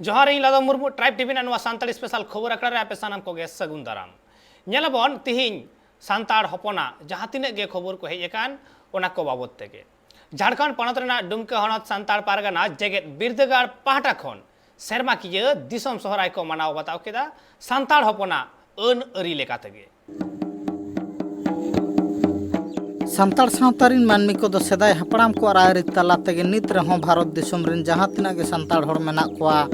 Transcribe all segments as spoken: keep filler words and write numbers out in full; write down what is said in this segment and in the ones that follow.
ᱡᱚᱦᱟᱨ, ᱤᱧ ᱞᱟᱫᱚᱢ Murmu, tribe TV ᱨᱮᱱᱟᱜ ᱱᱚᱣᱟ ᱥᱟᱱᱛᱟᱲᱤ ᱥᱯᱮᱥᱟᱞ ᱠᱷᱚᱵᱚᱨ ᱟᱠᱷᱲᱟ ᱨᱮ ᱟᱯᱮ ᱥᱟᱱᱟᱢ ᱠᱚᱜᱮ ᱥᱟᱹᱜᱩᱱ ᱫᱟᱨᱟᱢ᱾ ᱧᱮᱞᱟᱵᱚᱱ ᱛᱤᱦᱤᱧ ᱥᱟᱱᱛᱟᱲ ᱦᱚᱯᱚᱱᱟᱜ ᱡᱟᱦᱟᱸ ᱛᱤᱱᱟᱹᱜ ᱜᱮ ᱠᱷᱚᱵᱚᱨ ᱠᱚ ᱦᱮᱡ ᱟᱠᱟᱱ, ᱚᱱᱟ ᱠᱚ ᱵᱟᱵᱚᱛ ᱛᱮᱜᱮ᱾ ᱡᱷᱟᱲᱠᱷᱚᱸᱰ ᱯᱚᱱᱚᱛ ᱨᱮᱱᱟᱜ ᱰᱩᱢᱠᱟ ᱦᱚᱱᱚᱛ ᱥᱟᱱᱛᱟᱲ ᱯᱟᱨᱜᱟᱱᱟ ᱡᱮᱜᱮᱛ ᱵᱤᱨᱫᱟᱹᱜᱟᱲ ᱯᱟᱦᱴᱟ ᱠᱷᱚᱱ ᱥᱮᱨᱢᱟᱠᱤᱭᱟᱹ ᱫᱤᱥᱚᱢ ᱥᱚᱦᱨᱟᱭ ᱠᱚ ᱢᱟᱱᱟᱣ ᱵᱟᱛᱟᱣ ᱠᱮᱫᱟ ᱥᱟᱱᱛᱟᱲ ᱦᱚᱯᱚᱱᱟᱜ ᱟᱹᱱ ᱟᱹᱨᱤ ᱞᱮᱠᱟ ᱛᱮᱜᱮ᱾ ᱥᱟᱱᱛᱟᱲ ᱥᱟᱶᱛᱟ ᱨᱤᱱ ᱢᱟᱹᱱᱢᱤ ᱠᱚᱫᱚ ᱥᱮᱫᱟᱭ ᱦᱟᱯᱲᱟᱢ ᱠᱚᱣᱟᱜ ᱨᱟᱭᱨᱤᱛ ᱛᱟᱞᱟ ᱛᱮᱜᱮ ᱱᱤᱛ ᱨᱮᱦᱚᱸ ᱵᱷᱟᱨᱚᱛ ᱫᱤᱥᱚᱢ ᱨᱤᱱ ᱡᱟᱦᱟᱸ ᱛᱤᱱᱟᱹᱜ ᱜᱮ ᱥᱟᱱᱛᱟᱲ ᱦᱚᱲ ᱢᱮᱱᱟᱜ ᱠᱚᱣᱟ,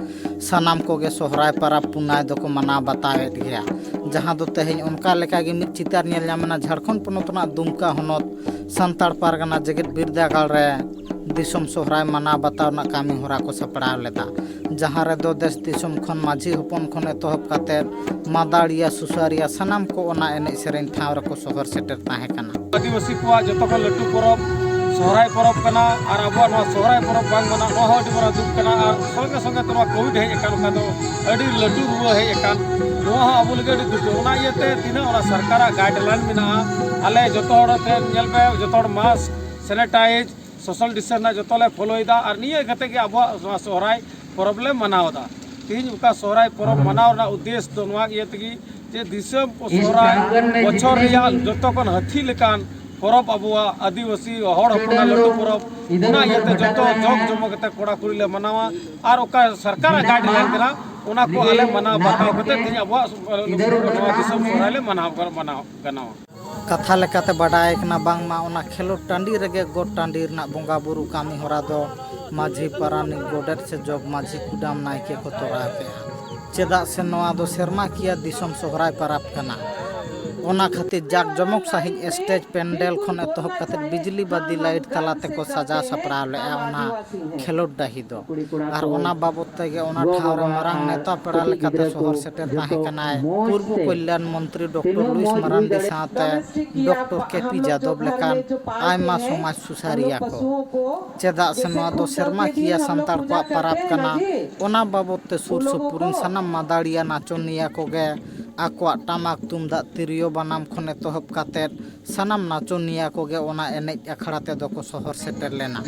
ᱥᱟᱱᱟᱢ ᱠᱚᱜᱮ ᱥᱚᱦᱨᱟᱭ ᱯᱟᱨᱟᱵᱽ ᱯᱩᱱᱟᱹᱭ ᱫᱚᱠᱚ ᱢᱟᱱᱟᱣ ᱵᱟᱛᱟᱣᱮᱫ ᱜᱮᱭᱟ᱾ ᱡᱟᱦᱟᱸ ᱫᱚ ᱛᱮᱦᱮᱧ ᱚᱱᱠᱟ ᱞᱮᱠᱟᱜᱮ ᱢᱤᱫ ᱪᱤᱛᱟᱹᱨ ᱧᱮᱞ ᱧᱟᱢ ᱮᱱᱟ ᱡᱷᱟᱲᱠᱷᱚᱸᱰ ᱯᱚᱱᱚᱛ ᱨᱮᱱᱟᱜ ᱫᱩᱢᱠᱟ ᱦᱚᱱᱚᱛ ᱥᱟᱱᱛᱟᱲ ᱯᱟᱨᱜᱟᱱᱟ ᱡᱮᱜᱮᱛ ᱵᱤᱨᱫᱟᱹᱜᱟᱲ ᱨᱮ ᱫᱤᱥᱚᱢ ᱥᱚᱦᱨᱟᱭ ᱢᱟᱱᱟᱣ ᱵᱟᱛᱟᱣ ᱨᱮᱱᱟᱜ ᱠᱟᱹᱢᱤ ᱦᱚᱨᱟ ᱠᱚ ᱥᱟᱯᱲᱟᱣ ᱞᱮᱫᱟ, ᱡᱟᱦᱟᱸ ᱨᱮᱫᱚ ᱫᱮᱥ ᱫᱤᱥᱚᱢ ᱠᱷᱚᱱ ᱢᱟᱹᱡᱷᱤ ᱦᱚᱯᱚᱱ ᱠᱷᱚᱱ ᱮᱛᱚᱦᱚᱵ ᱠᱟᱛᱮ ᱢᱟᱫᱟᱲᱤᱭᱟ, ᱥᱩᱥᱟᱹᱨᱤᱭᱟ, ᱥᱟᱱᱟᱢ ᱠᱚ ᱚᱱᱟ ᱮᱱᱮᱡ ᱥᱮᱨᱮᱧ ᱴᱷᱟᱶ ᱨᱮᱠᱚ ᱥᱚᱦᱚᱨ ᱥᱮᱴᱮᱨ ᱛᱟᱦᱮᱸ ᱠᱟᱱᱟ᱾ ᱟᱹᱫᱤᱵᱟᱹᱥᱤ ᱠᱚᱣᱟᱜ ᱡᱚᱛᱚ ᱠᱷᱚᱱ ᱞᱟᱹᱴᱩ ᱯᱚᱨᱚᱵᱽ ᱥᱚᱦᱨᱟᱭ ᱯᱚᱨᱚᱵᱽ ᱠᱟᱱᱟ, ᱟᱨ ᱟᱵᱚᱣᱟᱜ ᱱᱚᱣᱟ ᱥᱚᱦᱨᱟᱭ ᱯᱚᱨᱚᱵᱽ ᱵᱟᱝ ᱢᱟᱱᱟᱜ, ᱱᱚᱣᱟ ᱦᱚᱸ ᱟᱹᱰᱤ ᱢᱟᱨᱟᱝ ᱫᱩᱠ ᱠᱟᱱᱟ᱾ ᱟᱨ ᱥᱚᱸᱜᱮ ᱥᱚᱸᱜᱮ ᱛᱮ ᱱᱚᱣᱟ ᱠᱳᱵᱷᱤᱰ ᱦᱮᱡ ᱟᱠᱟᱱ, ᱚᱠᱟ ᱫᱚ ᱟᱹᱰᱤ ᱞᱟᱹᱴᱩ ᱨᱩᱣᱟᱹ ᱦᱮᱡ ᱟᱠᱟᱱ, ᱱᱚᱣᱟ ᱦᱚᱸ ᱟᱵᱚ ᱞᱟᱹᱜᱤᱫ ᱟᱹᱰᱤ ᱫᱩᱠ᱾ ᱚᱱᱟ ᱤᱭᱟᱹᱛᱮ ᱛᱤᱱᱟᱹᱜ ᱚᱱᱟ ᱥᱚᱨᱠᱟᱨᱟᱜ ᱜᱟᱭᱤᱰᱞᱟᱭᱤᱱ ᱢᱮᱱᱟᱜᱼᱟ, ᱟᱞᱮ ᱡᱚᱛᱚ ᱦᱚᱲ ᱴᱷᱮᱱ ᱧᱮᱞ ᱯᱮ, ᱡᱚᱛᱚ ᱦᱚᱲ ᱢᱟᱥᱠ, ᱥᱮᱱᱤᱴᱟᱭᱤᱡᱽ, ᱥᱳᱥᱟᱞ ᱰᱤᱥᱴᱮᱱᱥ ᱨᱮᱱᱟᱜ ᱡᱚᱛᱚ ᱞᱮ ᱯᱷᱳᱞᱳᱭᱮᱫᱟ, ᱟᱨ ᱱᱤᱭᱟᱹ ᱠᱟᱛᱮ ᱜᱮ ᱟᱵᱚᱣᱟᱜ ᱱᱚᱣᱟ ᱥᱚᱦᱨᱟᱭ ᱯᱚᱨᱚᱵᱽ ᱞᱮ ᱢᱟᱱᱟᱣ ᱮᱫᱟ᱾ ᱛᱮᱦᱮᱧ ᱚᱠᱟ ᱥᱚᱦᱨᱟᱭ ᱯᱚᱨᱚᱵᱽ ᱢᱟᱱᱟᱣ ᱨᱮᱱᱟᱜ ᱩᱫᱽᱫᱮᱥ ᱫᱚ ᱱᱚᱣᱟ ᱤᱭᱟᱹ ᱛᱮᱜᱮ ᱡᱮ ᱫᱤᱥᱚᱢ ᱥᱚᱦᱨᱟᱭ ᱵᱚᱪᱷᱚᱨ ᱨᱮᱭᱟᱜ ᱡᱚᱛᱚ ᱠᱷᱚᱱ ᱦᱟᱹᱛᱤ ᱞᱮᱠᱟᱱ ᱯᱚᱨᱚᱵᱽ, ᱟᱵᱚᱣᱟᱜ ᱟᱹᱫᱤᱵᱟᱹᱥᱤ ᱦᱚᱲ ᱦᱚᱯᱚᱱᱟᱜ ᱞᱟᱹᱴᱩ ᱯᱚᱨᱚᱵᱽ, ᱚᱱᱟ ᱤᱭᱟᱹᱛᱮ ᱡᱚᱛᱚ ᱡᱚᱠ ᱡᱚᱢᱚᱠ ᱠᱟᱛᱮ ᱠᱚᱲᱟ ᱠᱩᱲᱤ ᱞᱮ ᱢᱟᱱᱟᱣᱟ᱾ ᱟᱨ ᱚᱠᱟ ᱥᱚᱨᱠᱟᱨᱟᱜ ᱜᱟᱭᱤᱰᱞᱟᱭᱤᱱ ᱠᱟᱱᱟ, ᱚᱱᱟ ᱠᱚ ᱟᱞᱮ ᱢᱟᱱᱟᱣ ᱵᱟᱛᱟᱣ ᱠᱟᱛᱮ ᱛᱮᱦᱮᱧ ᱟᱵᱚᱣᱟᱜ ᱱᱚᱣᱟ ᱫᱤᱥᱚᱢ ᱥᱚᱦᱨᱟᱭ ᱞᱮ ᱢᱟᱱᱟᱣ ᱢᱟᱱᱟᱣ ᱜᱟᱱᱚᱜᱼᱟ᱾ ᱠᱟᱛᱷᱟ ᱞᱮᱠᱟᱛᱮ ᱵᱟᱰᱟᱭ ᱠᱟᱱᱟ ᱵᱟᱝᱢᱟ ᱚᱱᱟ ᱠᱷᱮᱞᱳᱰ ᱴᱟᱺᱰᱤ ᱨᱮᱜᱮ ᱜᱚᱴ ᱴᱟᱺᱰᱤ ᱨᱮᱱᱟᱜ ᱵᱚᱸᱜᱟ ᱵᱩᱨᱩ ᱠᱟᱹᱢᱤ ᱦᱚᱨᱟ ᱫᱚ ᱢᱟᱹᱡᱷᱤ ᱯᱟᱨᱟᱱᱤᱠ, ᱜᱚᱰᱮᱛ ᱥᱮ ᱡᱚᱜᱽ ᱢᱟᱹᱡᱷᱤ, ᱠᱩᱰᱟᱢ ᱱᱟᱭᱠᱮ ᱠᱚ ᱛᱚᱨᱟᱣ ᱠᱮᱜᱼᱟ᱾ ᱪᱮᱫᱟᱜ ᱥᱮ ᱱᱚᱣᱟ ᱫᱚ ᱥᱮᱨᱢᱟᱠᱤᱭᱟᱹ ᱫᱤᱥᱚᱢ ᱥᱚᱦᱨᱟᱭ ᱯᱟᱨᱟᱵᱽ ᱠᱟᱱᱟ᱾ ᱚᱱᱟ ᱠᱷᱟᱹᱛᱤᱨ ᱡᱟᱠ ᱡᱚᱢᱚᱠ ᱥᱟᱺᱦᱤᱡ ᱥᱴᱮᱡᱽ ᱯᱮᱱᱰᱮᱞ ᱠᱷᱚᱱ ᱮᱛᱚᱦᱚᱵ ᱠᱟᱛᱮ ᱵᱤᱡᱽᱞᱤ ᱵᱟᱹᱛᱤ ᱞᱟᱭᱤᱴ ᱛᱟᱞᱟ ᱛᱮᱠᱚ ᱥᱟᱡᱟᱣ ᱥᱟᱯᱲᱟᱣ ᱞᱮᱜᱼᱟ ᱚᱱᱟ ᱠᱷᱮᱞᱳᱰ ᱰᱟᱹᱦᱤ ᱫᱚ᱾ ᱟᱨ ᱚᱱᱟ ᱵᱟᱵᱚᱛ ᱛᱮᱜᱮ ᱚᱱᱟ ᱴᱷᱟᱶ ᱨᱮ ᱢᱟᱨᱟᱝ ᱱᱮᱣᱛᱟ ᱯᱮᱲᱟ ᱞᱮᱠᱟᱛᱮ ᱥᱚᱦᱚᱨ ᱥᱮᱴᱮᱨ ᱛᱟᱦᱮᱸ ᱠᱟᱱᱟᱭ ᱯᱩᱨᱵᱚ ᱠᱚᱞᱭᱟᱱ ᱢᱚᱱᱛᱨᱤ ᱰᱚᱠᱴᱚᱨ ᱞᱩᱭᱤᱥ ᱢᱟᱨᱟᱱᱰᱤ ᱥᱟᱶᱛᱮ ᱰᱚᱠᱴᱚᱨ ᱠᱮ ᱯᱤ ᱡᱟᱫᱚᱵ ᱞᱮᱠᱟᱱ ᱟᱭᱢᱟ ᱥᱚᱢᱟᱡᱽ ᱥᱩᱥᱟᱹᱨᱤᱭᱟᱹ ᱠᱚ᱾ ᱪᱮᱫᱟᱜ ᱥᱮ ᱱᱚᱣᱟ ᱫᱚ ᱥᱮᱨᱢᱟᱠᱤᱭᱟᱹ ᱥᱟᱱᱛᱟᱲ ᱠᱚᱣᱟᱜ ᱯᱟᱨᱟᱵᱽ ᱠᱟᱱᱟ᱾ ᱚᱱᱟ ᱵᱟᱵᱚᱛ ᱛᱮ ᱥᱩᱨ ᱥᱩᱯᱩᱨ ᱨᱮᱱ ᱥᱟᱱᱟᱢ ᱢᱟᱫᱟᱲᱤᱭᱟ ᱱᱟᱪᱚᱱᱤᱭᱟᱹ ᱠᱚᱜᱮ ᱟᱠᱚᱣᱟᱜ ᱴᱟᱢᱟᱠ, ᱛᱩᱢᱫᱟᱜ, ᱛᱤᱨᱭᱳ, ᱵᱟᱱᱟᱢ ᱠᱷᱚᱱ ᱮᱛᱚᱦᱚᱵ ᱠᱟᱛᱮᱫ ᱥᱟᱱᱟᱢ ᱱᱟᱪᱚᱱᱤᱭᱟᱹ ᱠᱚᱜᱮ ᱚᱱᱟ ᱮᱱᱮᱡ ᱟᱠᱷᱲᱟ ᱛᱮᱫᱚ ᱠᱚ ᱥᱚᱦᱚᱨ ᱥᱮᱴᱮᱨ ᱞᱮᱱᱟ᱾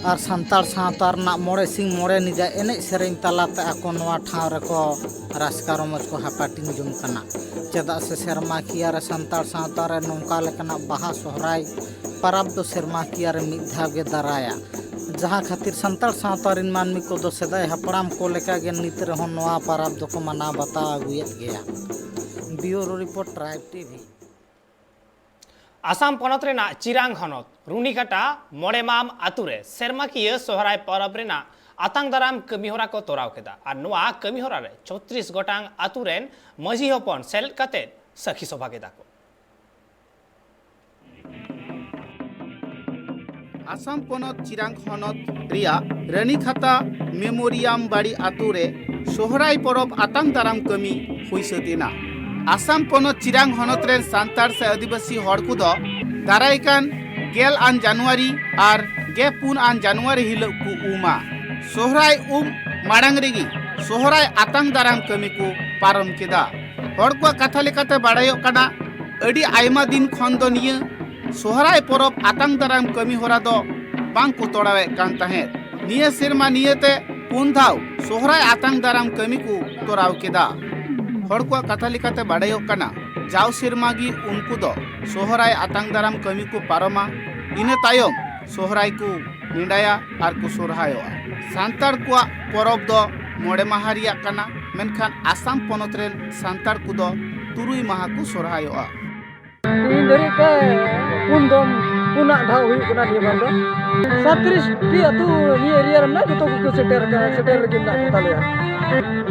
ᱟᱨ ᱥᱟᱱᱛᱟᱲ ᱥᱟᱶᱛᱟ ᱨᱮᱱᱟᱜ ᱢᱚᱬᱮ ᱥᱤᱧ ᱢᱚᱬᱮ ᱧᱤᱫᱟᱹ ᱮᱱᱮᱡ ᱥᱮᱨᱮᱧ ᱛᱟᱞᱟᱛᱮ ᱟᱠᱚ ᱱᱚᱣᱟ ᱴᱷᱟᱶ ᱨᱮᱠᱚ ᱨᱟᱹᱥᱠᱟᱹ ᱨᱚᱢᱚᱡᱽ ᱠᱚ ᱦᱟᱯᱟᱴᱤᱧ ᱡᱚᱝ ᱠᱟᱱᱟ᱾ ᱪᱮᱫᱟᱜ ᱥᱮ ᱥᱮᱨᱢᱟᱠᱤᱭᱟᱹ ᱨᱮ ᱥᱟᱱᱛᱟᱲ ᱥᱟᱶᱛᱟ ᱨᱮ ᱱᱚᱝᱠᱟ ᱞᱮᱠᱟᱱᱟᱜ ᱵᱟᱦᱟ ᱥᱚᱦᱨᱟᱭ ᱯᱟᱨᱟᱵᱽ ᱫᱚ ᱥᱮᱨᱢᱟᱠᱤᱭᱟᱹ ᱨᱮ ᱢᱤᱫ ᱫᱷᱟᱣ ᱜᱮ ᱫᱟᱨᱟᱭᱟ, ᱡᱟᱦᱟᱸ ᱠᱷᱟᱹᱛᱤᱨ ᱥᱟᱱᱛᱟᱲ ᱥᱟᱶᱛᱟ ᱨᱮᱱ ᱢᱟᱹᱱᱢᱤ ᱠᱚᱫᱚ ᱥᱮᱫᱟᱭ ᱦᱟᱯᱲᱟᱢ ᱠᱚ ᱞᱮᱠᱟᱜᱮ ᱱᱤᱛ ᱨᱮᱦᱚᱸ ᱱᱚᱣᱟ ᱯᱟᱨᱟᱵᱽ ᱫᱚᱠᱚ ᱢᱟᱱᱟᱣ ᱵᱟᱛᱟᱣ ᱟᱹᱜᱩᱭᱮᱫ ᱜᱮᱭᱟ᱾ ᱵᱤᱭᱩᱨᱳ ᱨᱤᱯᱳᱨᱴ, ᱴᱨᱟᱭᱤᱵᱽ ᱴᱤᱵᱷᱤ᱾ ᱟᱥᱟᱢ ᱯᱚᱱᱚᱛ ᱨᱮᱱᱟᱜ ᱪᱤᱨᱟᱝ ᱦᱚᱱᱚᱛ ᱨᱩᱱᱤᱜᱷᱟᱴᱟ ᱢᱚᱬᱮᱢᱟᱢ ᱟᱛᱳ ᱨᱮ ᱥᱮᱨᱢᱟᱠᱤᱭᱟᱹ ᱥᱚᱦᱨᱟᱭ ᱯᱚᱨᱚᱵᱽ ᱨᱮᱱᱟᱜ ᱟᱛᱟᱝ ᱫᱟᱨᱟᱢ ᱠᱟᱹᱢᱤᱦᱚᱨᱟ ᱠᱚ ᱛᱚᱨᱟᱣ ᱠᱮᱫᱟ ᱟᱨ ᱱᱚᱣᱟ ᱠᱟᱹᱢᱤᱦᱚᱨᱟ ᱨᱮ ᱪᱷᱚᱛᱨᱤᱥ ᱜᱚᱴᱟᱝ ᱟᱛᱳ ᱨᱮᱱ ᱢᱟᱹᱡᱷᱤ ᱦᱚᱯᱚᱱ ᱥᱮᱞᱮᱫ ᱠᱟᱛᱮ ᱥᱟᱹᱠᱷᱤ ᱥᱚᱵᱷᱟ ᱠᱮᱫᱟ ᱠᱚ᱾ ᱟᱥᱟᱢ ᱯᱚᱱᱚᱛ ᱪᱤᱨᱟᱝ ᱦᱚᱱᱚᱛ ᱨᱮᱭᱟᱜ ᱨᱟᱱᱤᱠᱷᱟᱛᱟ ᱢᱮᱢᱳᱨᱤᱭᱟᱢ ᱵᱟᱲᱤ ᱟᱛᱳ ᱨᱮ ᱥᱚᱦᱨᱟᱭ ᱯᱚᱨᱚᱵᱽ ᱟᱛᱟᱝ ᱫᱟᱨᱟᱢ ᱠᱟᱹᱢᱤ ᱦᱩᱭ ᱥᱟᱹᱛ ᱮᱱᱟ᱾ ᱟᱥᱟᱢ ᱯᱚᱱᱚᱛ ᱪᱤᱨᱟᱝ ᱦᱚᱱᱚᱛ ᱨᱮᱱ ᱥᱟᱱᱛᱟᱲ ᱥᱮ ᱟᱹᱫᱤᱵᱟᱹᱥᱤ ᱦᱚᱲ ᱠᱚᱫᱚ ᱫᱟᱨᱟᱭ ᱠᱟᱱ ᱜᱮᱞ ᱟᱱ ᱡᱟᱱᱩᱣᱟᱨᱤ ᱟᱨ ᱜᱮᱞ ᱯᱩᱱ ᱟᱱ ᱡᱟᱱᱩᱣᱟᱨᱤ ᱦᱤᱞᱳᱜ ᱠᱚ ᱩᱢᱟ᱾ ᱥᱚᱦᱨᱟᱭ ᱩᱢ ᱢᱟᱲᱟᱝ ᱨᱮᱜᱮ ᱥᱚᱦᱨᱟᱭ ᱟᱛᱟᱝ ᱫᱟᱨᱟᱢ ᱠᱟᱹᱢᱤ ᱠᱚ ᱯᱟᱨᱚᱢ ᱠᱮᱫᱟ᱾ ᱦᱚᱲ ᱠᱚᱣᱟᱜ ᱠᱟᱛᱷᱟ ᱞᱮᱠᱟᱛᱮ ᱵᱟᱲᱟᱭᱚᱜ ᱠᱟᱱᱟ, ᱟᱹᱰᱤ ᱟᱭᱢᱟ ᱫᱤᱱ ᱠᱷᱚᱱ ᱫᱚ ᱱᱤᱭᱟᱹ ᱥᱚᱦᱨᱟᱭ ᱯᱚᱨᱚᱵᱽ ᱟᱛᱟᱝ ᱫᱟᱨᱟᱢ ᱠᱟᱹᱢᱤ ᱦᱚᱨᱟ ᱫᱚ ᱵᱟᱝ ᱠᱚ ᱛᱚᱲᱟᱣᱮᱫ ᱠᱟᱱ ᱛᱟᱦᱮᱸᱫ᱾ ᱱᱤᱭᱟᱹ ᱥᱮᱨᱢᱟ ᱱᱤᱭᱟᱹᱛᱮ ᱯᱩᱱ ᱫᱷᱟᱣ ᱥᱚᱦᱨᱟᱭ ᱟᱛᱟᱝ ᱫᱟᱨᱟᱢ ᱠᱟᱹᱢᱤ ᱠᱚ ᱛᱚᱨᱟᱣ ᱠᱮᱫᱟ᱾ ᱦᱚᱲ ᱠᱚᱣᱟᱜ ᱠᱟᱛᱷᱟ ᱞᱮᱠᱟᱛᱮ ᱵᱟᱲᱟᱭᱚᱜ ᱠᱟᱱᱟ, ᱡᱟᱣ ᱥᱮᱨᱢᱟ ᱜᱮ ᱩᱱᱠᱩ ᱫᱚ ᱥᱚᱦᱨᱟᱭ ᱟᱛᱟᱝ ᱫᱟᱨᱟᱢ ᱠᱟᱹᱢᱤ ᱠᱚ ᱯᱟᱨᱚᱢᱟ᱾ ᱤᱱᱟᱹ ᱛᱟᱭᱚᱢ ᱥᱚᱦᱨᱟᱭ ᱠᱚ ᱱᱮᱰᱟᱭᱟ ᱟᱨ ᱠᱚ ᱥᱚᱨᱦᱟᱭᱚᱜᱼᱟ᱾ ᱥᱟᱱᱛᱟᱲ ᱠᱚᱣᱟᱜ ᱯᱚᱨᱚᱵᱽ ᱫᱚ ᱢᱚᱬᱮ ᱢᱟᱦᱟ ᱨᱮᱭᱟᱜ ᱠᱟᱱᱟ, ᱢᱮᱱᱠᱷᱟᱱ ᱟᱥᱟᱢ ᱯᱚᱱᱚᱛ ᱨᱮᱱ ᱥᱟᱱᱛᱟᱲ ᱠᱚᱫᱚ ᱛᱩᱨᱩᱭ ᱢᱟᱦᱟ ᱠᱚ ᱥᱚᱨᱦᱟᱭᱚᱜᱼᱟ᱾ ᱛᱮᱦᱮᱧ ᱫᱷᱟᱹᱨᱤᱡ ᱛᱮ ᱯᱩᱱ ᱫᱚᱢ, ᱯᱩᱱᱟᱜ ᱫᱷᱟᱣ ᱦᱩᱭᱩᱜ ᱠᱟᱱᱟ ᱱᱤᱭᱟᱹ ᱵᱟᱨ ᱫᱚ᱾ ᱥᱟᱛᱨᱤᱥ ᱴᱤ ᱟᱹᱛᱩ ᱱᱤᱭᱟᱹ ᱮᱨᱤᱭᱟ ᱨᱮ ᱢᱮᱱᱟᱜᱼᱟ, ᱡᱚᱛᱚ ᱠᱚᱠᱚ ᱥᱮᱴᱮᱨ ᱟᱠᱟᱱᱟ, ᱥᱮᱴᱮᱨ ᱨᱮᱜᱮ ᱢᱮᱱᱟᱜ ᱠᱚ ᱛᱟᱞᱮᱭᱟ᱾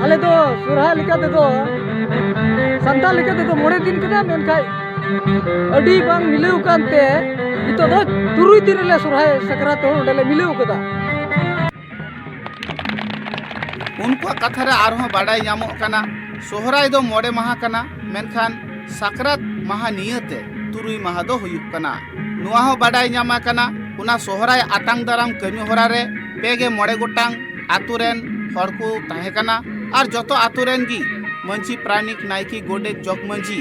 ᱟᱞᱮ ᱫᱚ ᱥᱚᱨᱦᱟᱭ ᱞᱮᱠᱟ ᱛᱮᱫᱚ, ᱥᱟᱱᱛᱟᱲ ᱞᱮᱠᱟ ᱛᱮᱫᱚ ᱢᱚᱬᱮ ᱫᱤᱱ ᱠᱟᱱᱟ, ᱢᱮᱱᱠᱷᱟᱱ ᱟᱹᱰᱤ ᱵᱟᱝ ᱢᱤᱞᱟᱹᱣ ᱠᱟᱱᱛᱮ ᱱᱤᱛᱚᱜ ᱫᱚ ᱛᱩᱨᱩᱭ ᱫᱤᱱ ᱨᱮᱞᱮ ᱥᱚᱨᱦᱟᱭ ᱥᱟᱠᱨᱟᱛ ᱦᱚᱸ ᱚᱸᱰᱮ ᱞᱮ ᱢᱤᱞᱟᱹᱣ ᱠᱟᱫᱟ᱾ ᱩᱱᱠᱩᱣᱟᱜ ᱠᱟᱛᱷᱟ ᱨᱮ ᱟᱨᱦᱚᱸ ᱵᱟᱰᱟᱭ ᱧᱟᱢᱚᱜ ᱠᱟᱱᱟ, ᱥᱚᱦᱨᱟᱭ ᱫᱚ ᱢᱚᱬᱮ ᱢᱟᱦᱟ ᱠᱟᱱᱟ, ᱢᱮᱱᱠᱷᱟᱱ ᱥᱟᱠᱨᱟᱛ ᱢᱟᱦᱟ ᱱᱤᱭᱟᱹᱛᱮ ᱛᱩᱨᱩᱭ ᱢᱟᱦᱟ ᱫᱚ ᱦᱩᱭᱩᱜ ᱠᱟᱱᱟ᱾ ᱱᱚᱣᱟ ᱦᱚᱸ ᱵᱟᱰᱟᱭ ᱧᱟᱢ ᱟᱠᱟᱱᱟ, ᱚᱱᱟ ᱥᱚᱦᱨᱟᱭ ᱟᱛᱟᱝ ᱫᱟᱨᱟᱢ ᱠᱟᱹᱢᱤ ᱦᱚᱨᱟ ᱨᱮ ᱯᱮ ᱜᱮ ᱢᱚᱬᱮ ᱜᱚᱴᱟᱝ ᱟᱛᱳ ᱨᱮᱱ ᱦᱚᱲ ᱠᱚ ᱛᱟᱦᱮᱸ ᱠᱟᱱᱟ ᱟᱨ ᱡᱚᱛᱚ ᱟᱛᱳ ᱨᱮᱱ ᱜᱮ ᱢᱟᱹᱡᱷᱤ, ᱯᱟᱨᱟᱱᱤᱠ, ᱱᱟᱭᱠᱮ, ᱜᱚᱰᱮᱛ, ᱡᱚᱜᱽ ᱢᱟᱹᱡᱷᱤ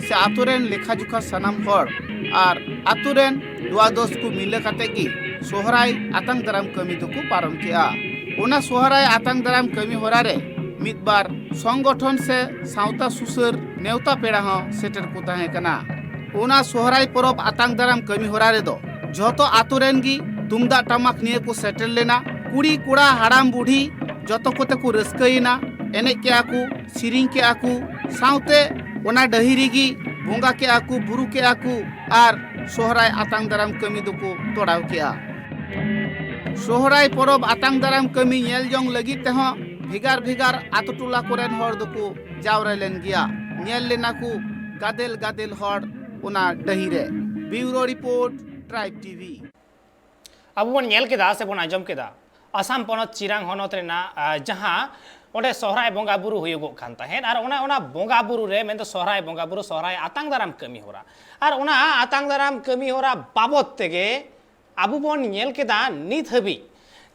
ᱥᱮ ᱟᱛᱳ ᱨᱮᱱ ᱞᱮᱠᱷᱟ ᱡᱚᱠᱷᱟ ᱥᱟᱱᱟᱢ ᱦᱚᱲ ᱟᱨ ᱟᱛᱳ ᱨᱮᱱ ᱫᱩᱣᱟᱫᱚᱥ ᱠᱚ ᱢᱤᱞᱟᱹ ᱠᱟᱛᱮ ᱜᱮ ᱥᱚᱦᱨᱟᱭ ᱟᱛᱟᱝ ᱫᱟᱨᱟᱢ ᱠᱟᱹᱢᱤ ᱫᱚᱠᱚ ᱯᱟᱨᱚᱢ ᱠᱮᱜᱼᱟ᱾ ᱚᱱᱟ ᱥᱚᱦᱨᱟᱭ ᱟᱛᱟᱝ ᱫᱟᱨᱟᱢ ᱠᱟᱹᱢᱤ ᱦᱚᱨᱟ ᱨᱮ ᱢᱤᱫ ᱵᱟᱨ ᱥᱚᱝᱜᱚᱴᱷᱚᱱ ᱥᱮ ᱥᱟᱶᱛᱟ ᱥᱩᱥᱟᱹᱨ ᱱᱮᱣᱛᱟ ᱯᱮᱲᱟ ᱦᱚᱸ ᱥᱮᱴᱮᱨ ᱠᱚ ᱛᱟᱦᱮᱸ ᱠᱟᱱᱟ᱾ ᱚᱱᱟ ᱥᱚᱦᱨᱟᱭ ᱯᱚᱨᱚᱵᱽ ᱟᱛᱟᱝ ᱫᱟᱨᱟᱢ ᱠᱟᱹᱢᱤ ᱦᱚᱨᱟ ᱨᱮᱫᱚ ᱡᱷᱚᱛᱚ ᱟᱛᱳ ᱨᱮᱱ ᱜᱮ ᱛᱩᱢᱫᱟᱜ ᱴᱟᱢᱟᱠ ᱱᱤᱭᱮ ᱠᱚ ᱥᱮᱴᱮᱨ ᱞᱮᱱᱟ᱾ ᱠᱩᱲᱤ ᱠᱚᱲᱟ ᱦᱟᱲᱟᱢ ᱵᱩᱰᱷᱤ ᱡᱚᱛᱚ ᱠᱚᱛᱮ ᱠᱚ ᱨᱟᱹᱥᱠᱟᱹᱭᱮᱱᱟ, ᱮᱱᱮᱡ ᱠᱮᱜᱼᱟ ᱠᱚ, ᱥᱮᱨᱮᱧ ᱠᱮᱜᱼᱟ ᱠᱚ, ᱥᱟᱶᱛᱮ ᱚᱱᱟ ᱰᱟᱹᱦᱤ ᱨᱮᱜᱮ ᱵᱚᱸᱜᱟ ᱠᱮᱜᱼᱟ ᱠᱚ, ᱵᱩᱨᱩ ᱠᱮᱜᱼᱟ ᱠᱚ ᱟᱨ ᱥᱚᱦᱨᱟᱭ ᱟᱛᱟᱝ ᱫᱟᱨᱟᱢ ᱠᱟᱹᱢᱤ ᱫᱚᱠᱚ ᱛᱚᱲᱟᱣ ᱠᱮᱜᱼᱟ᱾ ᱥᱚᱦᱨᱟᱭ ᱯᱚᱨᱚᱵᱽ ᱟᱛᱟᱝ ᱫᱟᱨᱟᱢ ᱠᱟᱹᱢᱤ ᱧᱮᱞ ᱡᱚᱝ ᱞᱟᱹᱜᱤᱫ ᱛᱮᱦᱚᱸ ᱵᱷᱮᱜᱟᱨ ᱵᱷᱮᱜᱟᱨ ᱟᱛᱳ ᱴᱚᱞᱟ ᱠᱚᱨᱮᱱ ᱦᱚᱲ ᱫᱚᱠᱚ ᱡᱟᱣᱨᱟ ᱞᱮᱱ ᱜᱮᱭᱟ᱾ ᱧᱮᱞ ᱞᱮᱱᱟ ᱠᱚ ᱜᱟᱫᱮᱞ ᱜᱟᱫᱮᱞ ᱦᱚᱲ ᱚᱱᱟ ᱰᱟᱹᱦᱤ ᱨᱮ᱾ ᱵᱤᱭᱩᱨᱳ ᱨᱤᱯᱳᱨᱴ, ᱴᱨᱟᱭᱤᱵᱽ ᱴᱤᱵᱷᱤ᱾ ᱟᱵᱚ ᱵᱚᱱ ᱧᱮᱞ ᱠᱮᱫᱟ ᱥᱮ ᱵᱚᱱ ᱟᱸᱡᱚᱢ ᱠᱮᱫᱟ ᱟᱥᱟᱢ ᱯᱚᱱᱚᱛ ᱪᱤᱨᱟᱝ ᱦᱚᱱᱚᱛ ᱨᱮᱱᱟᱜ ᱟᱸ, ᱡᱟᱦᱟᱸ ᱚᱸᱰᱮ ᱥᱚᱦᱨᱟᱭ ᱵᱚᱸᱜᱟ ᱵᱩᱨᱩ ᱦᱩᱭᱩᱜᱚᱜ ᱠᱟᱱ ᱛᱟᱦᱮᱸᱫ, ᱟᱨ ᱚᱱᱟ ᱚᱱᱟ ᱵᱚᱸᱜᱟ ᱵᱩᱨᱩ ᱨᱮ ᱢᱮᱱᱫᱚ ᱥᱚᱦᱨᱟᱭ ᱵᱚᱸᱜᱟ ᱵᱩᱨᱩ, ᱥᱚᱦᱨᱟᱭ ᱟᱛᱟᱝ ᱫᱟᱨᱟᱢ ᱠᱟᱹᱢᱤ ᱦᱚᱨᱟ, ᱟᱨ ᱚᱱᱟ ᱟᱛᱟᱝ ᱫᱟᱨᱟᱢ ᱠᱟᱹᱢᱤ ᱦᱚᱨᱟ ᱵᱟᱵᱚᱛ ᱛᱮᱜᱮ ᱟᱵᱚ ᱵᱚᱱ ᱧᱮᱞ ᱠᱮᱫᱟ ᱱᱤᱛ ᱦᱟᱹᱵᱤᱡ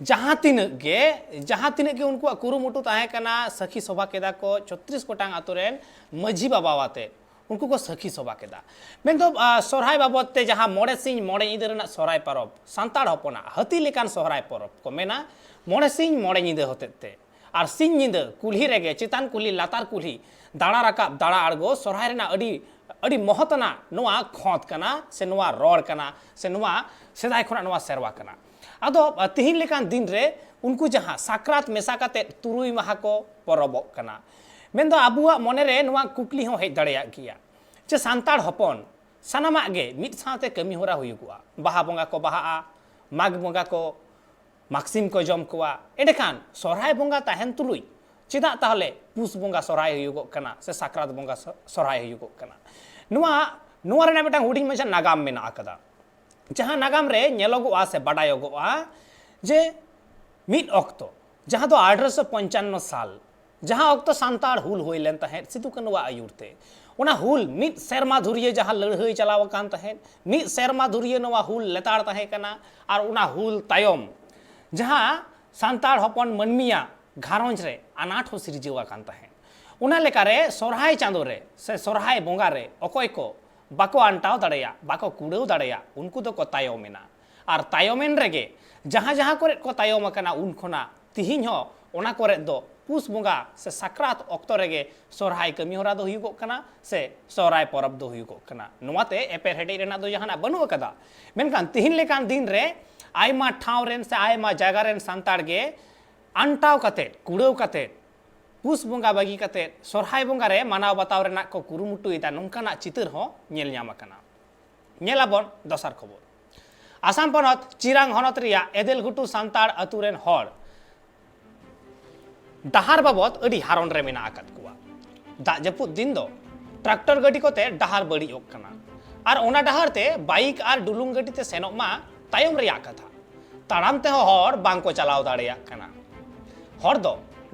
ᱡᱟᱦᱟᱸ ᱛᱤᱱᱟᱹᱜ ᱜᱮ ᱡᱟᱦᱟᱸ ᱛᱤᱱᱟᱹᱜ ᱜᱮ ᱩᱱᱠᱩᱣᱟᱜ ᱠᱩᱨᱩᱢᱩᱴᱩ ᱛᱟᱦᱮᱸ ᱠᱟᱱᱟ, ᱥᱟᱹᱠᱷᱤ ᱥᱚᱵᱷᱟ ᱠᱮᱫᱟ ᱠᱚ ᱪᱷᱚᱛᱨᱤᱥ ᱜᱚᱴᱟᱝ ᱟᱛᱳ ᱨᱮᱱ ᱢᱟᱹᱡᱷᱤ ᱵᱟᱵᱟ ᱟᱛᱮ ᱩᱱᱠᱩ ᱠᱚ ᱥᱟᱹᱠᱷᱤ ᱥᱚᱵᱷᱟ ᱠᱮᱫᱟ᱾ ᱢᱮᱱᱫᱚ ᱟᱸ, ᱥᱚᱨᱦᱟᱭ ᱵᱟᱵᱚᱛ ᱛᱮ ᱡᱟᱦᱟᱸ ᱢᱚᱬᱮ ᱥᱤᱧ ᱢᱚᱬᱮ ᱧᱤᱫᱟᱹ ᱨᱮᱱᱟᱜ ᱥᱚᱨᱦᱟᱭ ᱯᱚᱨᱚᱵᱽ, ᱥᱟᱱᱛᱟᱲ ᱦᱚᱯᱚᱱᱟᱜ ᱦᱟᱹᱛᱤ ᱞᱮᱠᱟᱱ ᱥᱚᱨᱦᱟᱭ ᱯᱚᱨᱚᱵᱽ ᱠᱚ ᱢᱮᱱᱟ, ᱢᱚᱬᱮ ᱥᱤᱧ ᱢᱚᱬᱮ ᱧᱤᱫᱟᱹ ᱦᱚᱛᱮᱡ ᱛᱮ ᱟᱨ ᱥᱤᱧ ᱧᱤᱫᱟᱹ ᱠᱩᱞᱦᱤ ᱨᱮᱜᱮ ᱪᱮᱛᱟᱱ ᱠᱩᱞᱦᱤ ᱞᱟᱛᱟᱨ ᱠᱩᱞᱦᱤ ᱫᱟᱬᱟ ᱨᱟᱠᱟᱵ ᱫᱟᱬᱟ ᱟᱬᱜᱚ ᱥᱚᱨᱦᱟᱭ ᱨᱮᱱᱟᱜ ᱟᱹᱰᱤ ᱟᱹᱰᱤ ᱢᱚᱦᱚᱛ ᱟᱱᱟᱜ ᱱᱚᱣᱟ ᱠᱷᱚᱸᱫᱽ ᱠᱟᱱᱟ ᱥᱮ ᱱᱚᱣᱟ ᱨᱚᱲ ᱠᱟᱱᱟ ᱥᱮ ᱱᱚᱣᱟ ᱥᱮᱫᱟᱭ ᱠᱷᱚᱱᱟᱜ ᱱᱚᱣᱟ ᱥᱮᱨᱣᱟ ᱠᱟᱱᱟ᱾ ᱟᱫᱚ ᱟᱸ, ᱛᱤᱦᱤᱧ ᱞᱮᱠᱟᱱ ᱫᱤᱱ ᱨᱮ ᱩᱱᱠᱩ ᱡᱟᱦᱟᱸ ᱥᱟᱠᱨᱟᱛ ᱢᱮᱥᱟ ᱠᱟᱛᱮ ᱛᱩᱨᱩᱭ ᱢᱟᱦᱟ ᱠᱚ ᱯᱚᱨᱚᱵᱚᱜ ᱠᱟᱱᱟ, ᱢᱮᱱᱫᱚ ᱟᱵᱚᱣᱟᱜ ᱢᱚᱱᱮᱨᱮ ᱱᱚᱣᱟ ᱠᱩᱠᱞᱤ ᱦᱚᱸ ᱦᱮᱡ ᱫᱟᱲᱮᱭᱟᱜ ᱜᱮᱭᱟ ᱡᱮ ᱥᱟᱱᱛᱟᱲ ᱦᱚᱯᱚᱱ ᱥᱟᱱᱟᱢᱟᱜ ᱜᱮ ᱢᱤᱫ ᱥᱟᱶᱛᱮ ᱠᱟᱹᱢᱤ ᱦᱚᱨᱟ ᱦᱩᱭᱩᱜᱚᱜᱼᱟ, ᱵᱟᱦᱟ ᱵᱚᱸᱜᱟ ᱠᱚ ᱵᱟᱦᱟᱜᱼᱟ, ᱢᱟᱜᱽ ᱵᱚᱸᱜᱟ ᱠᱚ ᱢᱟᱜᱽ ᱥᱤᱢ ᱠᱚ ᱡᱚᱢ ᱠᱚᱣᱟ, ᱮᱸᱰᱮᱠᱷᱟᱱ ᱥᱚᱨᱦᱟᱭ ᱵᱚᱸᱜᱟ ᱛᱟᱦᱮᱱ ᱛᱩᱞᱩᱡ ᱪᱮᱫᱟᱜ ᱛᱟᱦᱚᱞᱮ ᱯᱩᱥ ᱵᱚᱸᱜᱟ ᱥᱚᱨᱦᱟᱭ ᱦᱩᱭᱩᱜᱚᱜ ᱠᱟᱱᱟ ᱥᱮ ᱥᱟᱠᱨᱟᱛ ᱵᱚᱸᱜᱟ ᱥᱚ- ᱥᱚᱨᱦᱟᱭ ᱦᱩᱭᱩᱜᱚᱜ ᱠᱟᱱᱟ? ᱱᱚᱣᱟ ᱱᱚᱣᱟ ᱨᱮᱱᱟᱜ ᱢᱤᱫᱴᱟᱝ ᱦᱩᱰᱤᱧ ᱢᱟᱪᱷᱟ ᱱᱟᱜᱟᱢ ᱢᱮᱱᱟᱜ ᱟᱠᱟᱫᱟ᱾ ᱡᱟᱦᱟᱸ ᱱᱟᱜᱟᱢ ᱨᱮ ᱧᱮᱞᱚᱜᱚᱜᱼᱟ ᱥᱮ ᱵᱟᱰᱟᱭᱚᱜᱚᱜᱼᱟ ᱡᱮ ᱢᱤᱫ ᱚᱠᱛᱚ, ᱡᱟᱦᱟᱸ ᱫᱚ ᱟᱴᱷᱨᱚᱥᱚ ᱯᱚᱧᱪᱟᱱᱱᱚ ᱥᱟᱞ, ᱡᱟᱦᱟᱸ ᱚᱠᱛᱚ ᱥᱟᱱᱛᱟᱲ ᱦᱩᱞ ᱦᱩᱭ ᱞᱮᱱ ᱛᱟᱦᱮᱸᱫ ᱥᱤᱫᱩ ᱠᱟᱹᱱᱩᱣᱟᱜ ᱟᱹᱭᱩᱨ ᱛᱮ, ᱚᱱᱟ ᱦᱩᱞ ᱢᱤᱫ ᱥᱮᱨᱢᱟ ᱫᱷᱩᱨᱤᱭᱟᱹ ᱡᱟᱦᱟᱸ ᱞᱟᱹᱲᱦᱟᱹᱭ ᱪᱟᱞᱟᱣ ᱟᱠᱟᱱ ᱛᱟᱦᱮᱸᱫ, ᱢᱤᱫ ᱥᱮᱨᱢᱟ ᱫᱷᱩᱨᱤᱭᱟᱹ ᱱᱚᱣᱟ ᱦᱩᱞ ᱞᱮᱛᱟᱲ ᱛᱟᱦᱮᱸ ᱠᱟᱱᱟ᱾ ᱟᱨ ᱚᱱᱟ ᱦᱩᱞ ᱛᱟᱭᱚᱢ ᱡᱟᱦᱟᱸ ᱥᱟᱱᱛᱟᱲ ᱦᱚᱯᱚᱱ ᱢᱟᱹᱱᱢᱤᱭᱟᱜ ᱜᱷᱟᱨᱚᱸᱡᱽ ᱨᱮ ᱟᱱᱟᱴ ᱦᱚᱸ ᱥᱤᱨᱡᱟᱹᱣ ᱟᱠᱟᱱ ᱛᱟᱦᱮᱸᱫ, ᱚᱱᱟ ᱞᱮᱠᱟᱨᱮ ᱥᱚᱨᱦᱟᱭ ᱪᱟᱸᱫᱳ ᱨᱮ ᱥᱮ ᱥᱚᱨᱦᱟᱭ ᱵᱚᱸᱜᱟ ᱨᱮ ᱚᱠᱚᱭ ᱠᱚ ᱵᱟᱠᱚ ᱟᱱᱴᱟᱣ ᱫᱟᱲᱮᱭᱟᱜ, ᱵᱟᱠᱚ ᱠᱩᱲᱟᱹᱣ ᱫᱟᱲᱮᱭᱟᱜ, ᱩᱱᱠᱩ ᱫᱚᱠᱚ ᱛᱟᱭᱚᱢ ᱮᱱᱟ᱾ ᱟᱨ ᱛᱟᱭᱚᱢᱮᱱ ᱨᱮᱜᱮ ᱡᱟᱦᱟᱸ ᱡᱟᱦᱟᱸ ᱠᱚᱨᱮ ᱠᱚ ᱛᱟᱭᱚᱢ ᱟᱠᱟᱱᱟ, ᱩᱱ ᱠᱷᱚᱱᱟᱜ ᱛᱤᱦᱤᱧ ᱦᱚᱸ ᱚᱱᱟ ᱠᱚᱨᱮ ᱫᱚ ᱯᱩᱥ ᱵᱚᱸᱜᱟ ᱥᱮ ᱥᱟᱠᱨᱟᱛ ᱚᱠᱛᱚ ᱨᱮᱜᱮ ᱥᱚᱨᱦᱟᱭ ᱠᱟᱹᱢᱤ ᱦᱚᱨᱟ ᱫᱚ ᱦᱩᱭᱩᱜᱚᱜ ᱠᱟᱱᱟ ᱥᱮ ᱥᱚᱨᱦᱟᱭ ᱯᱚᱨᱚᱵᱽ ᱫᱚ ᱦᱩᱭᱩᱜᱚᱜ ᱠᱟᱱᱟ᱾ ᱱᱚᱣᱟᱛᱮ ᱮᱯᱮᱨ ᱦᱮᱰᱮᱡ ᱨᱮᱱᱟᱜ ᱫᱚ ᱡᱟᱦᱟᱱᱟᱜ ᱵᱟᱹᱱᱩᱜ ᱟᱠᱟᱫᱟ᱾ ᱢᱮᱱᱠᱷᱟᱱ ᱛᱤᱦᱤᱧ ᱞᱮᱠᱟᱱ ᱫᱤᱱ ᱨᱮ ᱟᱭᱢᱟ ᱴᱷᱟᱶ ᱨᱮᱱ ᱥᱮ ᱟᱭᱢᱟ ᱡᱟᱭᱜᱟ ᱨᱮᱱ ᱥᱟᱱᱛᱟᱲ ᱜᱮ ᱟᱱᱴᱟᱣ ᱠᱟᱛᱮᱫ, ᱠᱩᱲᱟᱹᱣ ᱠᱟᱛᱮᱫ, ᱯᱩᱥ ᱵᱚᱸᱜᱟ ᱵᱟᱹᱜᱤ ᱠᱟᱛᱮᱫ ᱥᱚᱨᱦᱟᱭ ᱵᱚᱸᱜᱟ ᱨᱮ ᱢᱟᱱᱟᱣ ᱵᱟᱛᱟᱣ ᱨᱮᱱᱟᱜ ᱠᱚ ᱠᱩᱨᱩᱢᱩᱴᱩᱭᱮᱫᱟ, ᱱᱚᱝᱠᱟᱱᱟᱜ ᱪᱤᱛᱟᱹᱨ ᱦᱚᱸ ᱧᱮᱞ ᱧᱟᱢ ᱟᱠᱟᱱᱟ᱾ ᱧᱮᱞᱟᱵᱚᱱ ᱫᱚᱥᱟᱨ ᱠᱷᱚᱵᱚᱨ᱾ ᱟᱥᱟᱢ ᱯᱚᱱᱚᱛ ᱪᱤᱨᱟᱝ ᱦᱚᱱᱚᱛ ᱨᱮᱭᱟᱜ ᱮᱫᱮᱞᱜᱷᱩᱴᱩ ᱥᱟᱱᱛᱟᱲ ᱟᱹᱛᱩ ᱨᱮᱱ ᱦᱚᱲ ᱰᱟᱦᱟᱨ ᱵᱟᱵᱚᱫ ᱟᱹᱰᱤ ᱦᱟᱨᱚᱱ ᱨᱮ ᱢᱮᱱᱟᱜ ᱟᱠᱟᱫ ᱠᱚᱣᱟ᱾ ᱫᱟᱜ ᱡᱟᱹᱯᱩᱫ ᱫᱤᱱ ᱫᱚ ᱴᱨᱟᱠᱴᱚᱨ ᱜᱟᱹᱰᱤ ᱠᱚᱛᱮ ᱰᱟᱦᱟᱨ ᱵᱟᱹᱲᱤᱡᱚᱜ ᱠᱟᱱᱟ, ᱟᱨ ᱚᱱᱟ ᱰᱟᱦᱟᱨ ᱛᱮ ᱵᱟᱭᱤᱠ ᱟᱨ ᱰᱩᱞᱩᱝ ᱜᱟᱹᱰᱤ ᱛᱮ ᱥᱮᱱᱚᱜ ᱢᱟ ᱛᱟᱭᱚᱢ ᱨᱮᱭᱟᱜ ᱠᱟᱛᱷᱟ᱾ ᱛᱟᱲᱟᱢ ᱛᱮᱦᱚᱸ ᱦᱚᱲ ᱵᱟᱝ ᱠᱚ ᱪᱟᱞᱟᱣ ᱫᱟᱲᱮᱭᱟᱜ ᱠᱟᱱᱟ᱾ ᱦᱚᱲ ᱫᱚ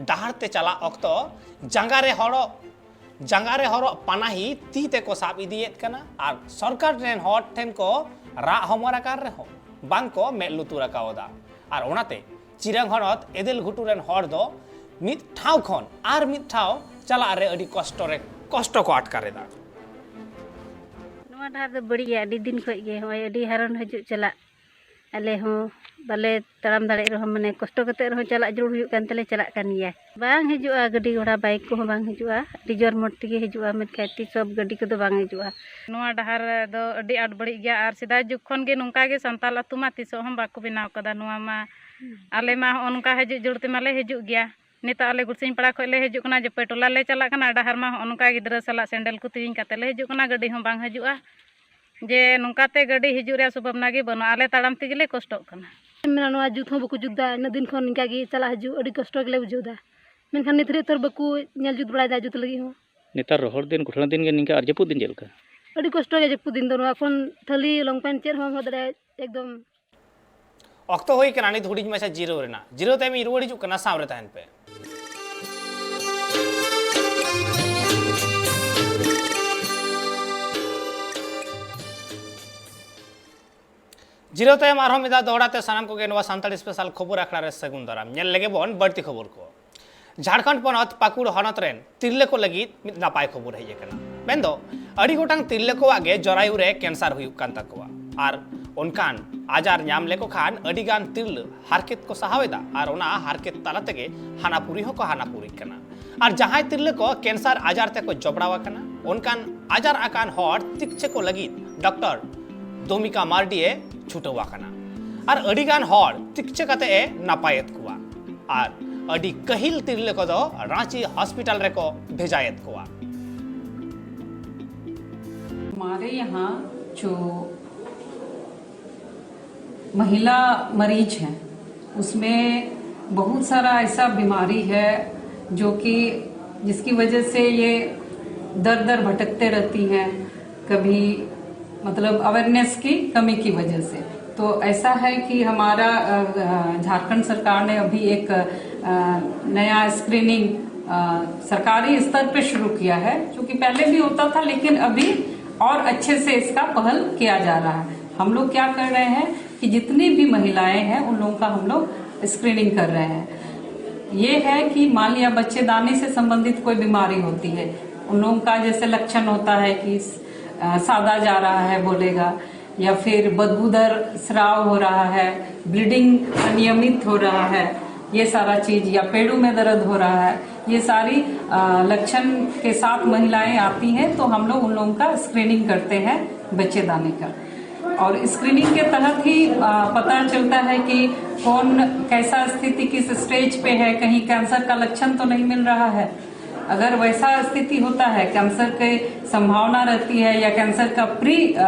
ᱰᱟᱦᱟᱨ ᱛᱮ ᱪᱟᱞᱟᱜ ᱚᱠᱛᱚ ᱡᱟᱸᱜᱟ ᱨᱮ ᱦᱚᱨᱚᱜ ᱡᱟᱸᱜᱟ ᱨᱮ ᱦᱚᱨᱚᱜ ᱯᱟᱱᱟᱦᱤ ᱛᱤ ᱛᱮᱠᱚ ᱥᱟᱵ ᱤᱫᱤᱭᱮᱫ ᱠᱟᱱᱟ ᱟᱨ ᱥᱚᱨᱠᱟᱨ ᱨᱮᱱ ᱦᱚᱲ ᱴᱷᱮᱱ ᱠᱚ ᱨᱟᱜ ᱦᱚᱢᱚᱨ ᱟᱠᱟᱱ ᱨᱮᱦᱚᱸ ᱵᱟᱝ ᱠᱚ ᱢᱮᱫ ᱞᱩᱛᱩᱨ ᱟᱠᱟᱣᱫᱟ᱾ ᱟᱨ ᱚᱱᱟᱛᱮ ᱪᱤᱨᱟᱝ ᱦᱚᱱᱚᱛ ᱮᱫᱮᱞ ᱜᱷᱩᱴᱩ ᱨᱮᱱ ᱦᱚᱲ ᱫᱚ ᱢᱤᱫ ᱴᱷᱟᱶ ᱠᱷᱚᱱ ᱟᱨ ᱢᱤᱫ ᱴᱷᱟᱶ ᱪᱟᱞᱟᱜ ᱨᱮ ᱟᱹᱰᱤ ᱠᱚᱥᱴᱚ ᱨᱮ ᱠᱚᱥᱴᱚ ᱠᱚ ᱟᱴᱠᱟᱨ ᱮᱫᱟ᱾ ᱱᱚᱣᱟ ᱰᱟᱦᱟᱨ ᱫᱚ ᱵᱟᱹᱲᱤᱡ ᱜᱮᱭᱟ, ᱟᱹᱰᱤ ᱫᱤᱱ ᱠᱷᱚᱱ ᱜᱮ ᱱᱚᱜᱼᱚᱭ ᱟᱹᱰᱤ ᱦᱟᱨᱚᱱ ᱦᱤᱡᱩᱜ ᱪᱟᱞᱟᱜ᱾ ᱟᱞᱮ ᱦᱚᱸ ᱵᱟᱞᱮ ᱛᱟᱲᱟᱢ ᱫᱟᱲᱮᱭᱟᱜ ᱨᱮᱦᱚᱸ, ᱢᱟᱱᱮ, ᱠᱚᱥᱴᱚ ᱠᱟᱛᱮ ᱨᱮᱦᱚᱸ ᱪᱟᱞᱟᱜ ᱡᱟᱹᱨᱩᱲ ᱦᱩᱭᱩᱜ ᱠᱟᱱ ᱛᱮᱞᱮ ᱪᱟᱞᱟᱜ ᱠᱟᱱ ᱜᱮᱭᱟ᱾ ᱵᱟᱝ ᱦᱤᱡᱩᱜᱼᱟ ᱜᱟᱹᱰᱤ ᱜᱷᱚᱲᱟ, ᱵᱟᱭᱤᱠ ᱠᱚᱦᱚᱸ ᱵᱟᱝ ᱦᱤᱡᱩᱜᱼᱟ, ᱟᱹᱰᱤ ᱡᱳᱨ ᱢᱚᱴ ᱛᱮᱜᱮ ᱦᱤᱡᱩᱜᱼᱟ, ᱢᱮᱱᱠᱷᱟᱱ ᱛᱤᱥ ᱦᱚᱸ ᱜᱟᱹᱰᱤ ᱠᱚᱫᱚ ᱵᱟᱝ ᱦᱤᱡᱩᱜᱼᱟ᱾ ᱱᱚᱣᱟ ᱰᱟᱦᱟᱨ ᱫᱚ ᱟᱹᱰᱤ ᱟᱸᱴ ᱵᱟᱹᱲᱤᱡ ᱜᱮᱭᱟ ᱟᱨ ᱥᱮᱫᱟᱭ ᱡᱩᱜᱽ ᱠᱷᱚᱱ ᱜᱮ ᱱᱚᱝᱠᱟ ᱜᱮ ᱥᱟᱱᱛᱟᱞ ᱟᱹᱛᱩ ᱢᱟ ᱛᱤᱥᱚᱜ ᱦᱚᱸ ᱵᱟᱠᱚ ᱵᱮᱱᱟᱣ ᱠᱟᱫᱟ᱾ ᱱᱚᱣᱟ ᱢᱟ ᱟᱞᱮ ᱢᱟ ᱦᱚᱸᱜᱼᱚ ᱱᱚᱝᱠᱟ ᱦᱤᱡᱩᱜ ᱡᱟᱹᱨᱩᱲ ᱛᱮᱢᱟ ᱞᱮ ᱦᱤᱡᱩᱜ ᱜᱮᱭᱟ᱾ ᱱᱤᱛᱚᱜ ᱟᱞᱮ ᱜᱩᱨᱥᱤᱧ ᱯᱟᱲᱟ ᱠᱷᱚᱱ ᱞᱮ ᱦᱤᱡᱩᱜ ᱠᱟᱱᱟ, ᱡᱚᱯᱮ ᱴᱚᱞᱟ ᱞᱮ ᱪᱟᱞᱟᱜ ᱠᱟᱱᱟ, ᱰᱟᱦᱟᱨ ᱢᱟ ᱦᱚᱸᱜᱼᱚ ᱱᱚᱝᱠᱟ ᱜᱤᱫᱽᱨᱟᱹ ᱥᱟᱞᱟᱜ ᱥᱮᱱᱰᱮᱞ ᱠᱚ ᱛᱮᱣᱮᱧ ᱠᱟᱛᱮ ᱞᱮ ᱦᱤᱡᱩᱜ ᱠᱟᱱᱟ, ᱜᱟᱹᱰᱤ ᱦᱚᱸ ᱵᱟᱝ ᱦᱤᱡᱩᱜᱼᱟ᱾ ᱡᱮ ᱱᱚᱝᱠᱟᱛᱮ ᱜᱟᱹᱰᱤ ᱦᱤᱡᱩᱜ ᱨᱮᱭᱟᱜ ᱥᱚᱢᱵᱷᱚᱵᱱᱟ ᱜᱮ ᱵᱟᱹᱱᱩᱜᱼᱟ, ᱟᱞᱮ ᱛᱟᱲᱟᱢ ᱛᱮᱜᱮ ᱞᱮ ᱠᱚᱥᱴᱚᱜ ᱠᱟᱱᱟ᱾ ᱢᱮᱱᱟ ᱱᱚᱣᱟ ᱡᱩᱛ ᱦᱚᱸ ᱵᱟᱠᱚ ᱡᱩᱛ ᱫᱟ, ᱤᱱᱟᱹᱜ ᱫᱤᱱ ᱠᱷᱚᱱ ᱱᱤᱝᱠᱟ ᱜᱮ ᱪᱟᱞᱟᱜ ᱦᱤᱡᱩᱜ ᱟᱹᱰᱤ ᱠᱚᱥᱴᱚ ᱜᱮᱞᱮ ᱵᱩᱡᱷᱟᱹᱣ ᱫᱟ, ᱢᱮᱱᱠᱷᱟᱱ ᱱᱤᱛ ᱦᱟᱹᱵᱤᱡ ᱛᱚᱨ ᱵᱟᱠᱚ ᱧᱮᱞ ᱡᱩᱛ ᱵᱟᱲᱟᱭ ᱫᱟ ᱡᱩᱛ ᱞᱟᱹᱜᱤᱫ ᱦᱚᱸ᱾ ᱱᱮᱛᱟᱨ ᱨᱚᱦᱚᱲ ᱫᱤᱱ ᱠᱚᱴᱷᱤᱱ ᱫᱤᱱ ᱜᱮ ᱱᱤᱝᱠᱟ, ᱟᱨ ᱡᱟᱹᱯᱩᱫ ᱫᱤᱱ ᱪᱮᱫ ᱞᱮᱠᱟ? ᱟᱹᱰᱤ ᱠᱚᱥᱴᱚ ᱜᱮ ᱡᱟᱹᱯᱩᱫ ᱫᱤᱱ ᱫᱚ, ᱱᱚᱣᱟ ᱠᱷᱚᱱ ᱛᱷᱟᱹᱞᱤ ᱞᱚᱝᱯᱮᱱᱴ ᱪᱮᱫ ᱦᱚᱸ ᱵᱟᱢ ᱦᱚᱨᱚᱜ ᱫᱟᱲᱮᱭᱟᱜᱼᱟ ᱮᱠᱫᱚᱢ᱾ ᱚᱠᱛᱚ ᱦᱩᱭ ᱠᱟᱱᱟ ᱱᱤᱛ ᱦᱩᱰᱤᱧ ᱢᱟᱪᱷᱟ ᱡᱤᱨᱟᱹᱣ ᱨᱮᱱᱟᱜ᱾ ᱡᱤᱨᱟᱹᱣ ᱛᱟᱭᱚᱢ ᱤᱧ ᱨᱩᱣᱟᱹᱲ ᱦᱤᱡᱩᱜ ᱠᱟᱱᱟ, ᱥᱟᱶ ᱨᱮ ᱛᱟᱦᱮᱱ ᱯᱮ᱾ ᱡᱤᱨᱟᱹᱣ ᱛᱟᱭᱚᱢ ᱟᱨᱦᱚᱸ ᱢᱤᱫ ᱫᱷᱟᱣ ᱫᱚᱦᱲᱟ ᱛᱮ ᱥᱟᱱᱟᱢ ᱠᱚᱜᱮ ᱱᱚᱣᱟ ᱥᱟᱱᱛᱟᱲᱤ ᱥᱯᱮᱥᱟᱞ ᱠᱷᱚᱵᱚᱨ ᱟᱠᱷᱲᱟ ᱨᱮ ᱥᱟᱹᱜᱩᱱ ᱫᱟᱨᱟᱢ᱾ ᱧᱮᱞ ᱞᱮᱜᱮ ᱵᱚᱱ ᱵᱟᱹᱲᱛᱤ ᱠᱷᱚᱵᱚᱨ ᱠᱚ᱾ ᱡᱷᱟᱲᱠᱷᱚᱸᱰ ᱯᱚᱱᱚᱛ ᱯᱟᱹᱠᱩᱲ ᱦᱚᱱᱚᱛ ᱨᱮᱱ ᱛᱤᱨᱞᱟᱹ ᱠᱚ ᱞᱟᱹᱜᱤᱫ ᱢᱤᱫ ᱱᱟᱯᱟᱭ ᱠᱷᱚᱵᱚᱨ ᱦᱮᱡ ᱟᱠᱟᱱᱟ᱾ ᱢᱮᱱᱫᱚ ᱟᱹᱰᱤ ᱜᱚᱴᱟᱝ ᱛᱤᱨᱞᱟᱹ ᱠᱚᱣᱟᱜ ᱜᱮ ᱡᱚᱨᱟᱭᱩ ᱨᱮ ᱠᱮᱱᱥᱟᱨ ᱦᱩᱭᱩᱜ ᱠᱟᱱ ᱛᱟᱠᱚᱣᱟ᱾ ᱟᱨ ᱚᱱᱠᱟᱱ ᱟᱡᱟᱨ ᱧᱟᱢ ᱞᱮᱠᱚ ᱠᱷᱟᱱ ᱟᱹᱰᱤᱜᱟᱱ ᱛᱤᱨᱞᱟᱹ ᱦᱟᱨᱠᱮᱛ ᱠᱚ ᱥᱟᱦᱟᱣ ᱮᱫᱟ ᱟᱨ ᱚᱱᱟ ᱦᱟᱨᱠᱮᱛ ᱛᱟᱞᱟ ᱛᱮᱜᱮ ᱦᱟᱱᱟᱯᱩᱨᱤ ᱦᱚᱸᱠᱚ ᱦᱟᱱᱟᱯᱩᱨᱤᱜ ᱠᱟᱱᱟ᱾ ᱟᱨ ᱡᱟᱦᱟᱸᱭ ᱛᱤᱨᱞᱟᱹ ᱠᱚ ᱠᱮᱱᱥᱟᱨ ᱟᱡᱟᱨ ᱛᱮᱠᱚ ᱡᱚᱯᱲᱟᱣ ᱟᱠᱟᱱᱟ, ᱚᱱᱠᱟᱱ ᱟᱡᱟᱨ ᱟᱠᱟᱱ ᱦᱚᱲ ᱛᱤᱠᱪᱷᱟᱹ ᱠᱚ ᱞᱟᱹᱜᱤᱫ ᱰᱚᱠᱴᱚᱨ ᱫᱚᱢᱤᱠᱟ ᱢᱟᱨᱰᱤ ᱮ ᱪᱷᱩᱴᱟᱹᱣ ᱟᱠᱟᱱᱟ᱾ ᱟᱨ ᱟᱹᱰᱤᱜᱟᱱ ᱦᱚᱲ ᱛᱤᱠᱪᱷᱟᱹ ᱠᱟᱛᱮ ᱮ ᱱᱟᱯᱟᱭᱮᱫ ᱠᱚᱣᱟ᱾ ᱟᱨ ᱟᱹᱰᱤ ᱠᱟᱹᱦᱤᱞ ᱛᱤᱨᱞᱟᱹ ᱠᱚᱫᱚ ᱨᱟᱸᱪᱤ ᱦᱚᱥᱯᱤᱴᱟᱞ ᱨᱮᱠᱚ ᱵᱷᱮᱡᱟᱭᱮᱫ ᱠᱚᱣᱟ᱾ हमारे यहाँ जो महिला मरीज हैं, उसमें बहुत सारा ऐसा बीमारी है जो कि जिसकी वजह से ये दर दर भटकते रहती हैं। कभी मतलब अवेयरनेस की कमी की वजह से। तो ऐसा है कि हमारा झारखंड सरकार ने अभी एक नया स्क्रीनिंग सरकारी स्तर पे शुरू किया है, जो कि पहले भी होता था लेकिन अभी और अच्छे से इसका पहल किया जा रहा है। हम लोग क्या कर रहे हैं कि जितनी भी महिलाएं हैं उन लोगों का हम लोग स्क्रीनिंग कर रहे हैं। ये है कि मान लिया बच्चेदानी से संबंधित कोई बीमारी होती है, उन लोगों का जैसे लक्षण होता है कि सादा जा रहा है बोलेगा, या फिर बदबूदार स्राव हो रहा है, ब्लीडिंग अनियमित हो रहा है, ये सारा चीज, या पेड़ों में दर्द हो रहा है, ये सारी लक्षण के साथ महिलाएं आती हैं तो हम लोग उन लोगों का स्क्रीनिंग करते हैं बच्चेदानी का। और स्क्रीनिंग के तहत ही पता चलता है कि कौन कैसा स्थिति किस स्टेज पे है, कहीं कैंसर का लक्षण तो नहीं मिल रहा है। अगर वैसा स्थिति होता है, कैंसर की संभावना रहती है या कैंसर का प्री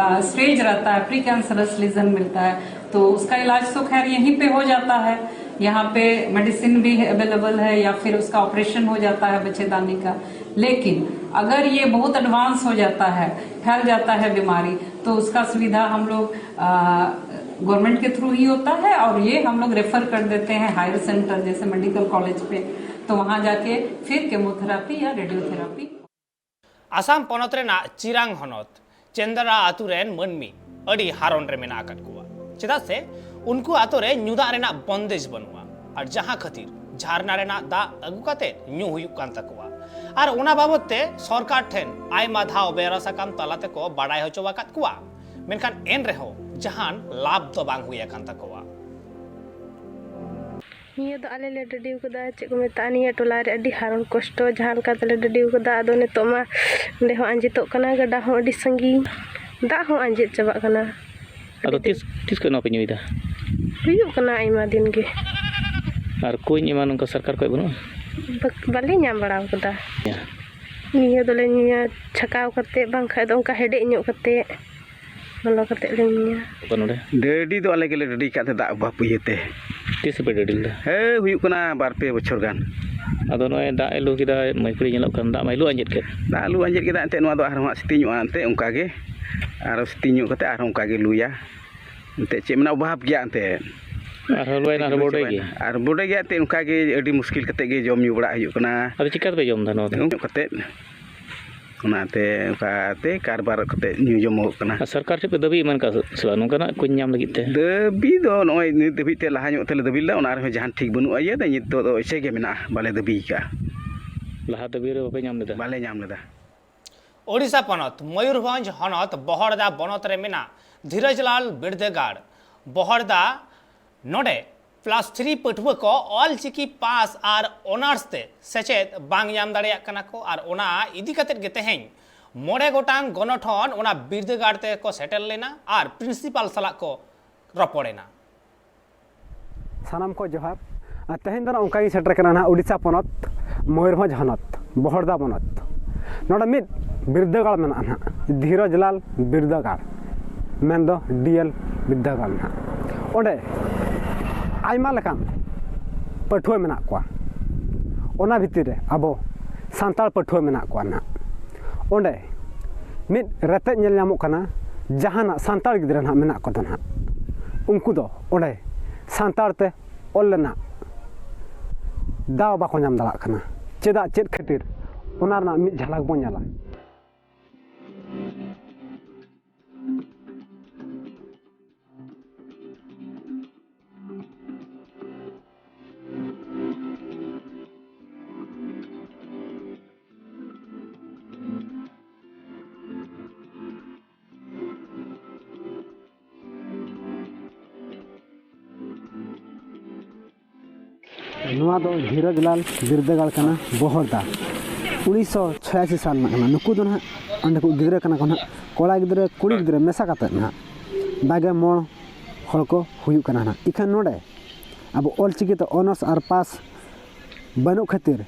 स्टेज रहता है, प्री कैंसरस लीजन मिलता है, तो उसका इलाज तो खैर यहीं पे हो जाता है। यहाँ पे मेडिसिन भी अवेलेबल है या फिर उसका ऑपरेशन हो जाता है बच्चेदानी का। लेकिन अगर ये बहुत एडवांस हो जाता है, फैल जाता है बीमारी, तो उसका सुविधा हम लोग गवर्नमेंट के थ्रू ही होता है और ये हम लोग रेफर कर देते हैं हायर सेंटर जैसे मेडिकल कॉलेज पे, तो वहाँ जाके फिर केमोथेरेपी या रेडियोथेरेपी। ᱟᱥᱟᱢ ᱯᱚᱱᱚᱛ ᱨᱮᱱᱟᱜ ᱪᱤᱨᱟᱝ ᱦᱚᱱᱚᱛ ᱪᱮᱱᱫᱨᱟ ᱟᱛᱳ ᱨᱮᱱ ᱢᱟᱹᱱᱢᱤ ᱟᱹᱰᱤ ᱦᱟᱨᱚᱱ ᱨᱮ ᱢᱮᱱᱟᱜ ᱟᱠᱟᱫ ᱠᱚᱣᱟ, ᱪᱮᱫᱟᱜ ᱥᱮ ᱩᱱᱠᱩ ᱟᱛᱳ ᱨᱮ ᱧᱩ ᱫᱟᱜ ᱨᱮᱱᱟᱜ ᱵᱚᱱᱫᱮᱡ ᱵᱟᱹᱱᱩᱜᱼᱟ᱾ ᱟᱨ ᱡᱟᱦᱟᱸ ᱠᱷᱟᱹᱛᱤᱨ ᱡᱷᱟᱨᱱᱟ ᱨᱮᱱᱟᱜ ᱫᱟᱜ ᱟᱹᱜᱩ ᱠᱟᱛᱮ ᱧᱩ ᱦᱩᱭᱩᱜ ᱠᱟᱱ ᱛᱟᱠᱚᱣᱟ᱾ ᱟᱨ ᱚᱱᱟ ᱵᱟᱵᱚᱛ ᱛᱮ ᱥᱚᱨᱠᱟᱨ ᱴᱷᱮᱱ ᱟᱭᱢᱟ ᱫᱷᱟᱣ ᱵᱮᱣᱨᱟ ᱥᱟᱠᱟᱢ ᱛᱟᱞᱟ ᱛᱮᱠᱚ ᱵᱟᱰᱟᱭ ᱦᱚᱪᱚ ᱟᱠᱟᱫ ᱠᱚᱣᱟ, ᱢᱮᱱᱠᱷᱟᱱ ᱮᱱ ᱨᱮᱦᱚᱸ ᱡᱟᱦᱟᱱ ᱞᱟᱵᱷ ᱫᱚ ᱵᱟᱝ ᱦᱩᱭ ᱟᱠᱟᱱ ᱛᱟᱠᱚᱣᱟ᱾ ᱱᱤᱭᱟᱹ ᱫᱚ ᱟᱞᱮ ᱞᱮ ᱰᱟᱹᱰᱤᱣ ᱠᱟᱫᱟ, ᱪᱮᱫ ᱠᱚ ᱢᱮᱛᱟᱜᱼᱟ, ᱱᱤᱭᱟᱹ ᱴᱚᱞᱟ ᱨᱮ ᱟᱹᱰᱤ ᱦᱟᱨᱚᱱ ᱠᱚᱥᱴᱚ ᱡᱟᱦᱟᱸ ᱞᱮᱠᱟ ᱛᱮᱞᱮ ᱰᱟᱹᱰᱤᱣ ᱠᱟᱫᱟ᱾ ᱟᱫᱚ ᱱᱤᱛᱚᱜ ᱢᱟ ᱚᱸᱰᱮ ᱦᱚᱸ ᱟᱸᱡᱮᱫᱚᱜ ᱠᱟᱱᱟ, ᱜᱟᱰᱟ ᱦᱚᱸ ᱟᱹᱰᱤ ᱥᱟᱺᱜᱤᱧ, ᱫᱟᱜ ᱦᱚᱸ ᱟᱸᱡᱮᱫ ᱪᱟᱵᱟᱜ ᱠᱟᱱᱟ᱾ ᱟᱫᱚ ᱛᱤᱥ, ᱛᱤᱥ ᱠᱷᱚᱱ ᱱᱚᱣᱟ ᱯᱮ ᱧᱩᱭᱮᱫᱟ? ᱦᱩᱭᱩᱜ ᱠᱟᱱᱟ ᱟᱭᱢᱟ ᱫᱤᱱ ᱜᱮ᱾ ᱟᱨ ᱠᱩᱧ ᱮᱢᱟᱱ ᱱᱚᱝᱠᱟ ᱥᱚᱨᱠᱟᱨ ᱠᱷᱚᱡ ᱵᱟᱹᱱᱩᱜᱼᱟ? ᱵᱟᱠ-, ᱵᱟᱞᱮ ᱧᱟᱢ ᱵᱟᱲᱟ ᱟᱠᱟᱫᱟ᱾ ᱭᱟ᱾ ᱱᱤᱭᱟᱹ ᱫᱚᱞᱮ ᱧᱩᱭᱟ ᱪᱷᱟᱠᱟᱣ ᱠᱟᱛᱮ, ᱵᱟᱝᱠᱷᱟᱡ ᱫᱚ ᱚᱱᱠᱟ ᱦᱮᱰᱮᱡ ᱧᱚᱜ ᱠᱟᱛᱮ᱾ ᱞᱚᱞᱚ ᱠᱟᱛᱮ ᱞᱮ ᱧᱩᱭᱟ᱾ ᱚᱠᱟ ᱱᱚᱰᱮ? ᱰᱟᱹᱰᱤ ᱫᱚ ᱟᱞᱮ ᱜᱮᱞᱮ ᱰᱟᱹᱰᱤ ᱠᱟᱜ ᱛᱮ ᱫᱟᱜ ᱚᱵᱷᱟᱵ ᱤᱭᱟᱹᱛᱮ᱾ ᱛᱤᱥ ᱯᱮ ᱰᱟᱹᱰᱤ ᱞᱮᱫᱟ? ᱦᱮᱸ, ᱦᱩᱭᱩᱜ ᱠᱟᱱᱟ ᱵᱟᱨ ᱯᱮ ᱵᱚᱪᱷᱚᱨ ᱜᱟᱱ᱾ ᱟᱫᱚ ᱱᱚᱜᱼᱚᱭ ᱫᱟᱜ ᱮ ᱞᱩ ᱠᱮᱫᱟ, ᱢᱟᱹᱭᱠᱩᱲᱤ ᱧᱮᱞᱚᱜ ᱠᱟᱱ, ᱫᱟᱜ ᱢᱟᱭ ᱞᱩ ᱟᱸᱡᱮᱫ ᱠᱮᱫ᱾ ᱫᱟᱜ ᱞᱩ ᱟᱸᱡᱮᱫ ᱠᱮᱫᱟ, ᱮᱱᱛᱮᱫ ᱱᱚᱣᱟ ᱫᱚ ᱟᱨᱦᱚᱸ ᱦᱟᱸᱜ ᱥᱤᱛᱤᱧᱚᱜᱼᱟ, ᱮᱱᱛᱮᱫ ᱚᱱᱠᱟ ᱜᱮ᱾ ᱟᱨᱦᱚᱸ ᱥᱤᱛᱤᱧ ᱧᱚᱜ ᱠᱟᱛᱮ ᱟᱨᱦᱚᱸ ᱚᱱᱠᱟ ᱜᱮ ᱞᱩᱭᱟ᱾ ᱮᱱᱛᱮᱫ ᱪᱮᱫ ᱢᱮᱱᱟ, ᱚᱵᱷᱟᱵ ᱜᱮᱭᱟ ᱮᱱᱛᱮᱫ᱾ ᱟᱨᱦᱚᱸ ᱞᱩᱭᱮᱱᱟ, ᱟᱨᱦᱚᱸ ᱵᱚᱰᱮ ᱜᱮ᱾ ᱟᱨ ᱵᱚᱰᱮ ᱜᱮ ᱮᱱᱛᱮᱫ ᱚᱱᱠᱟ ᱜᱮ ᱟᱹᱰᱤ ᱢᱩᱥᱠᱤᱞ ᱠᱟᱛᱮ ᱜᱮ ᱡᱚᱢ ᱧᱩ ᱵᱟᱲᱟ ᱦᱩᱭᱩᱜ ᱠᱟᱱᱟ᱾ ᱟᱫᱚ ᱪᱤᱠᱟ ᱛᱮᱯᱮ ᱡᱚᱢ ᱮᱫᱟ ᱱᱚᱣᱟ ᱫᱚ? ᱧᱚᱜ ᱠᱟᱛᱮᱫ᱾ ᱚᱱᱟᱛᱮ ᱚᱱᱠᱟᱛᱮ ᱠᱟᱨᱵᱟᱨ ᱠᱟᱛᱮ ᱧᱩ ᱡᱚᱢᱚᱜᱚᱜ ᱠᱟᱱᱟ᱾ ᱟᱨ ᱥᱚᱨᱠᱟᱨ ᱴᱷᱮᱱ ᱯᱮ ᱫᱟᱹᱵᱤ ᱮᱢᱟᱱ ᱠᱟᱜ ᱥᱮ ᱵᱟᱝ ᱱᱚᱝᱠᱟᱱᱟᱜ ᱠᱩᱧ ᱧᱟᱢ ᱞᱟᱹᱜᱤᱫ ᱛᱮ? ᱫᱟᱹᱵᱤ ᱫᱚ ᱱᱚᱜᱼᱚᱭ ᱱᱤᱛ ᱫᱷᱟᱹᱵᱤᱡ ᱛᱮ ᱞᱟᱦᱟ ᱧᱚᱜ ᱛᱮᱞᱮ ᱫᱟᱹᱵᱤ ᱞᱮᱫᱟ, ᱚᱱᱟ ᱨᱮᱦᱚᱸ ᱡᱟᱦᱟᱱ ᱴᱷᱤᱠ ᱵᱟᱹᱱᱩᱜᱼᱟ᱾ ᱤᱭᱟᱹ ᱫᱚ ᱱᱤᱛ ᱫᱚ ᱮᱭᱥᱮ ᱜᱮ ᱢᱮᱱᱟᱜᱼᱟ, ᱵᱟᱞᱮ ᱫᱟᱹᱵᱤ ᱟᱠᱟᱫᱼᱟ᱾ ᱞᱟᱦᱟ ᱫᱟᱹᱵᱤ ᱨᱮ ᱵᱟᱯᱮ ᱧᱟᱢ ᱞᱮᱫᱟ? ᱵᱟᱞᱮ ᱧᱟᱢ ᱞᱮᱫᱟ᱾ ᱳᱰᱤᱥᱟ ᱯᱚᱱᱚᱛ ᱢᱚᱭᱩᱨᱵᱷᱚᱸᱡᱽ ᱦᱚᱱᱚᱛ ᱵᱚᱦᱚᱲᱫᱟ ᱵᱚᱱᱚᱛ ᱨᱮ ᱢᱮᱱᱟᱜ ᱫᱷᱤᱨᱚᱡᱽᱞᱟᱞ ᱵᱤᱨᱫᱟᱹᱜᱟᱲ ᱵᱚᱦᱚᱲᱫᱟ, ᱱᱚᱰᱮ ᱯᱞᱟᱥ ᱛᱷᱨᱤ ᱯᱟᱹᱴᱷᱩᱣᱟᱹ ᱠᱚ ᱚᱞ ᱪᱤᱠᱤ ᱯᱟᱥ ᱟᱨ ᱚᱱᱟᱨᱥ ᱛᱮ ᱥᱮᱪᱮᱫ ᱵᱟᱝ ᱧᱟᱢ ᱫᱟᱲᱮᱭᱟᱜ ᱠᱟᱱᱟ ᱠᱚ᱾ ᱟᱨ ᱚᱱᱟ ᱤᱫᱤ ᱠᱟᱛᱮᱫ ᱜᱮ ᱛᱮᱦᱮᱧ ᱢᱚᱬᱮ ᱜᱚᱴᱟᱝ ᱜᱚᱱᱚᱴᱷᱚᱱ ᱚᱱᱟ ᱵᱤᱨᱫᱟᱹᱜᱟᱲ ᱛᱮᱠᱚ ᱥᱮᱴᱮᱨ ᱞᱮᱱᱟ ᱟᱨ ᱯᱨᱤᱱᱥᱤᱯᱟᱞ ᱥᱟᱞᱟᱜ ᱠᱚ ᱨᱚᱯᱚᱲ ᱮᱱᱟ᱾ ᱥᱟᱱᱟᱢ ᱠᱚ ᱡᱚᱦᱟᱨ᱾ ᱟᱨ ᱛᱮᱦᱮᱧ ᱫᱚ ᱱᱟᱜ ᱚᱱᱠᱟ ᱜᱤᱧ ᱥᱮᱴᱮᱨ ᱠᱟᱱᱟ ᱱᱟᱜ ᱩᱰᱤᱥᱟ ᱯᱚᱱᱚᱛ, ᱢᱚᱭᱩᱨᱵᱷᱚᱸᱡᱽ ᱦᱚᱱᱚᱛ, ᱵᱚᱦᱚᱲᱫᱟ ᱵᱚᱱᱚᱛ᱾ ᱱᱚᱰᱮ ᱢᱤᱫ ᱵᱤᱨᱫᱟᱹᱜᱟᱲ ᱢᱮᱱᱟᱜᱼᱟ ᱱᱟᱜ, ᱫᱷᱤᱨᱚᱡᱽᱞᱟᱞ ᱵᱤᱨᱫᱟᱹᱜᱟᱲ, ᱢᱮᱱᱫᱚ ᱰᱤ ᱮᱞ ᱵᱤᱨᱫᱟᱹᱜᱟᱲ ᱱᱟᱜ᱾ ᱚᱸᱰᱮ ᱟᱭᱢᱟ ᱞᱮᱠᱟᱱ ᱯᱟᱹᱴᱷᱩᱣᱟᱹ ᱢᱮᱱᱟᱜ ᱠᱚᱣᱟ᱾ ᱚᱱᱟ ᱵᱷᱤᱛᱤᱨ ᱨᱮ ᱟᱵᱚ ᱥᱟᱱᱛᱟᱲ ᱯᱟᱹᱴᱷᱩᱣᱟᱹ ᱢᱮᱱᱟᱜ ᱠᱚᱣᱟ ᱱᱟᱜ᱾ ᱚᱸᱰᱮ ᱢᱤᱫ ᱨᱮᱛᱮᱫ ᱧᱮᱞ ᱧᱟᱢᱚᱜ ᱠᱟᱱᱟ, ᱡᱟᱦᱟᱱᱟᱜ ᱥᱟᱱᱛᱟᱲ ᱜᱤᱫᱽᱨᱟᱹ ᱱᱟᱜ ᱢᱮᱱᱟᱜ ᱠᱚᱫᱚ ᱱᱟᱜ, ᱩᱱᱠᱩ ᱫᱚ ᱚᱸᱰᱮ ᱥᱟᱱᱛᱟᱲ ᱛᱮ ᱚᱞ ᱨᱮᱱᱟᱜ ᱫᱟᱣ ᱵᱟᱠᱚ ᱧᱟᱢ ᱫᱟᱲᱮᱭᱟᱜ ᱠᱟᱱᱟ᱾ ᱪᱮᱫᱟᱜ, ᱪᱮᱫ ᱠᱷᱟᱹᱛᱤᱨ, ᱚᱱᱟ ᱨᱮᱱᱟᱜ ᱢᱤᱫ ᱡᱷᱟᱞᱟᱠ ᱵᱚᱱ ᱧᱮᱞᱟ᱾ ᱱᱚᱣᱟ ᱫᱚ ᱫᱷᱤᱨᱚᱡᱽ ᱞᱟᱞ ᱵᱤᱨᱫᱟᱹᱜᱟᱲ ᱠᱟᱱᱟ, ᱵᱚᱦᱚᱲᱫᱟ, ᱩᱱᱤᱥᱥᱚ ᱪᱷᱚᱭᱟᱥᱤ ᱥᱟᱞ ᱨᱮᱱᱟᱜ ᱠᱟᱱᱟ᱾ ᱱᱩᱠᱩ ᱫᱚ ᱱᱟᱦᱟᱜ ᱚᱸᱰᱮ ᱠᱚ ᱜᱤᱫᱽᱨᱟᱹ ᱠᱟᱱᱟ ᱠᱚ ᱱᱟᱦᱟᱜ, ᱠᱚᱲᱟ ᱜᱤᱫᱽᱨᱟᱹ, ᱠᱩᱲᱤ ᱜᱤᱫᱽᱨᱟᱹ ᱢᱮᱥᱟ ᱠᱟᱛᱮᱫ ᱱᱟᱦᱟᱜ ᱵᱟᱜᱮ ᱢᱚᱬ ᱦᱚᱲ ᱠᱚ ᱦᱩᱭᱩᱜ ᱠᱟᱱᱟ ᱱᱟᱦᱟᱜ᱾ ᱤᱠᱷᱟᱹᱱ ᱱᱚᱰᱮ ᱟᱵᱚ ᱚᱞᱪᱤᱠᱤ ᱛᱮ ᱚᱱᱟᱨᱥ ᱟᱨ ᱯᱟᱥ ᱵᱟᱹᱱᱩᱜ ᱠᱷᱟᱹᱛᱤᱨ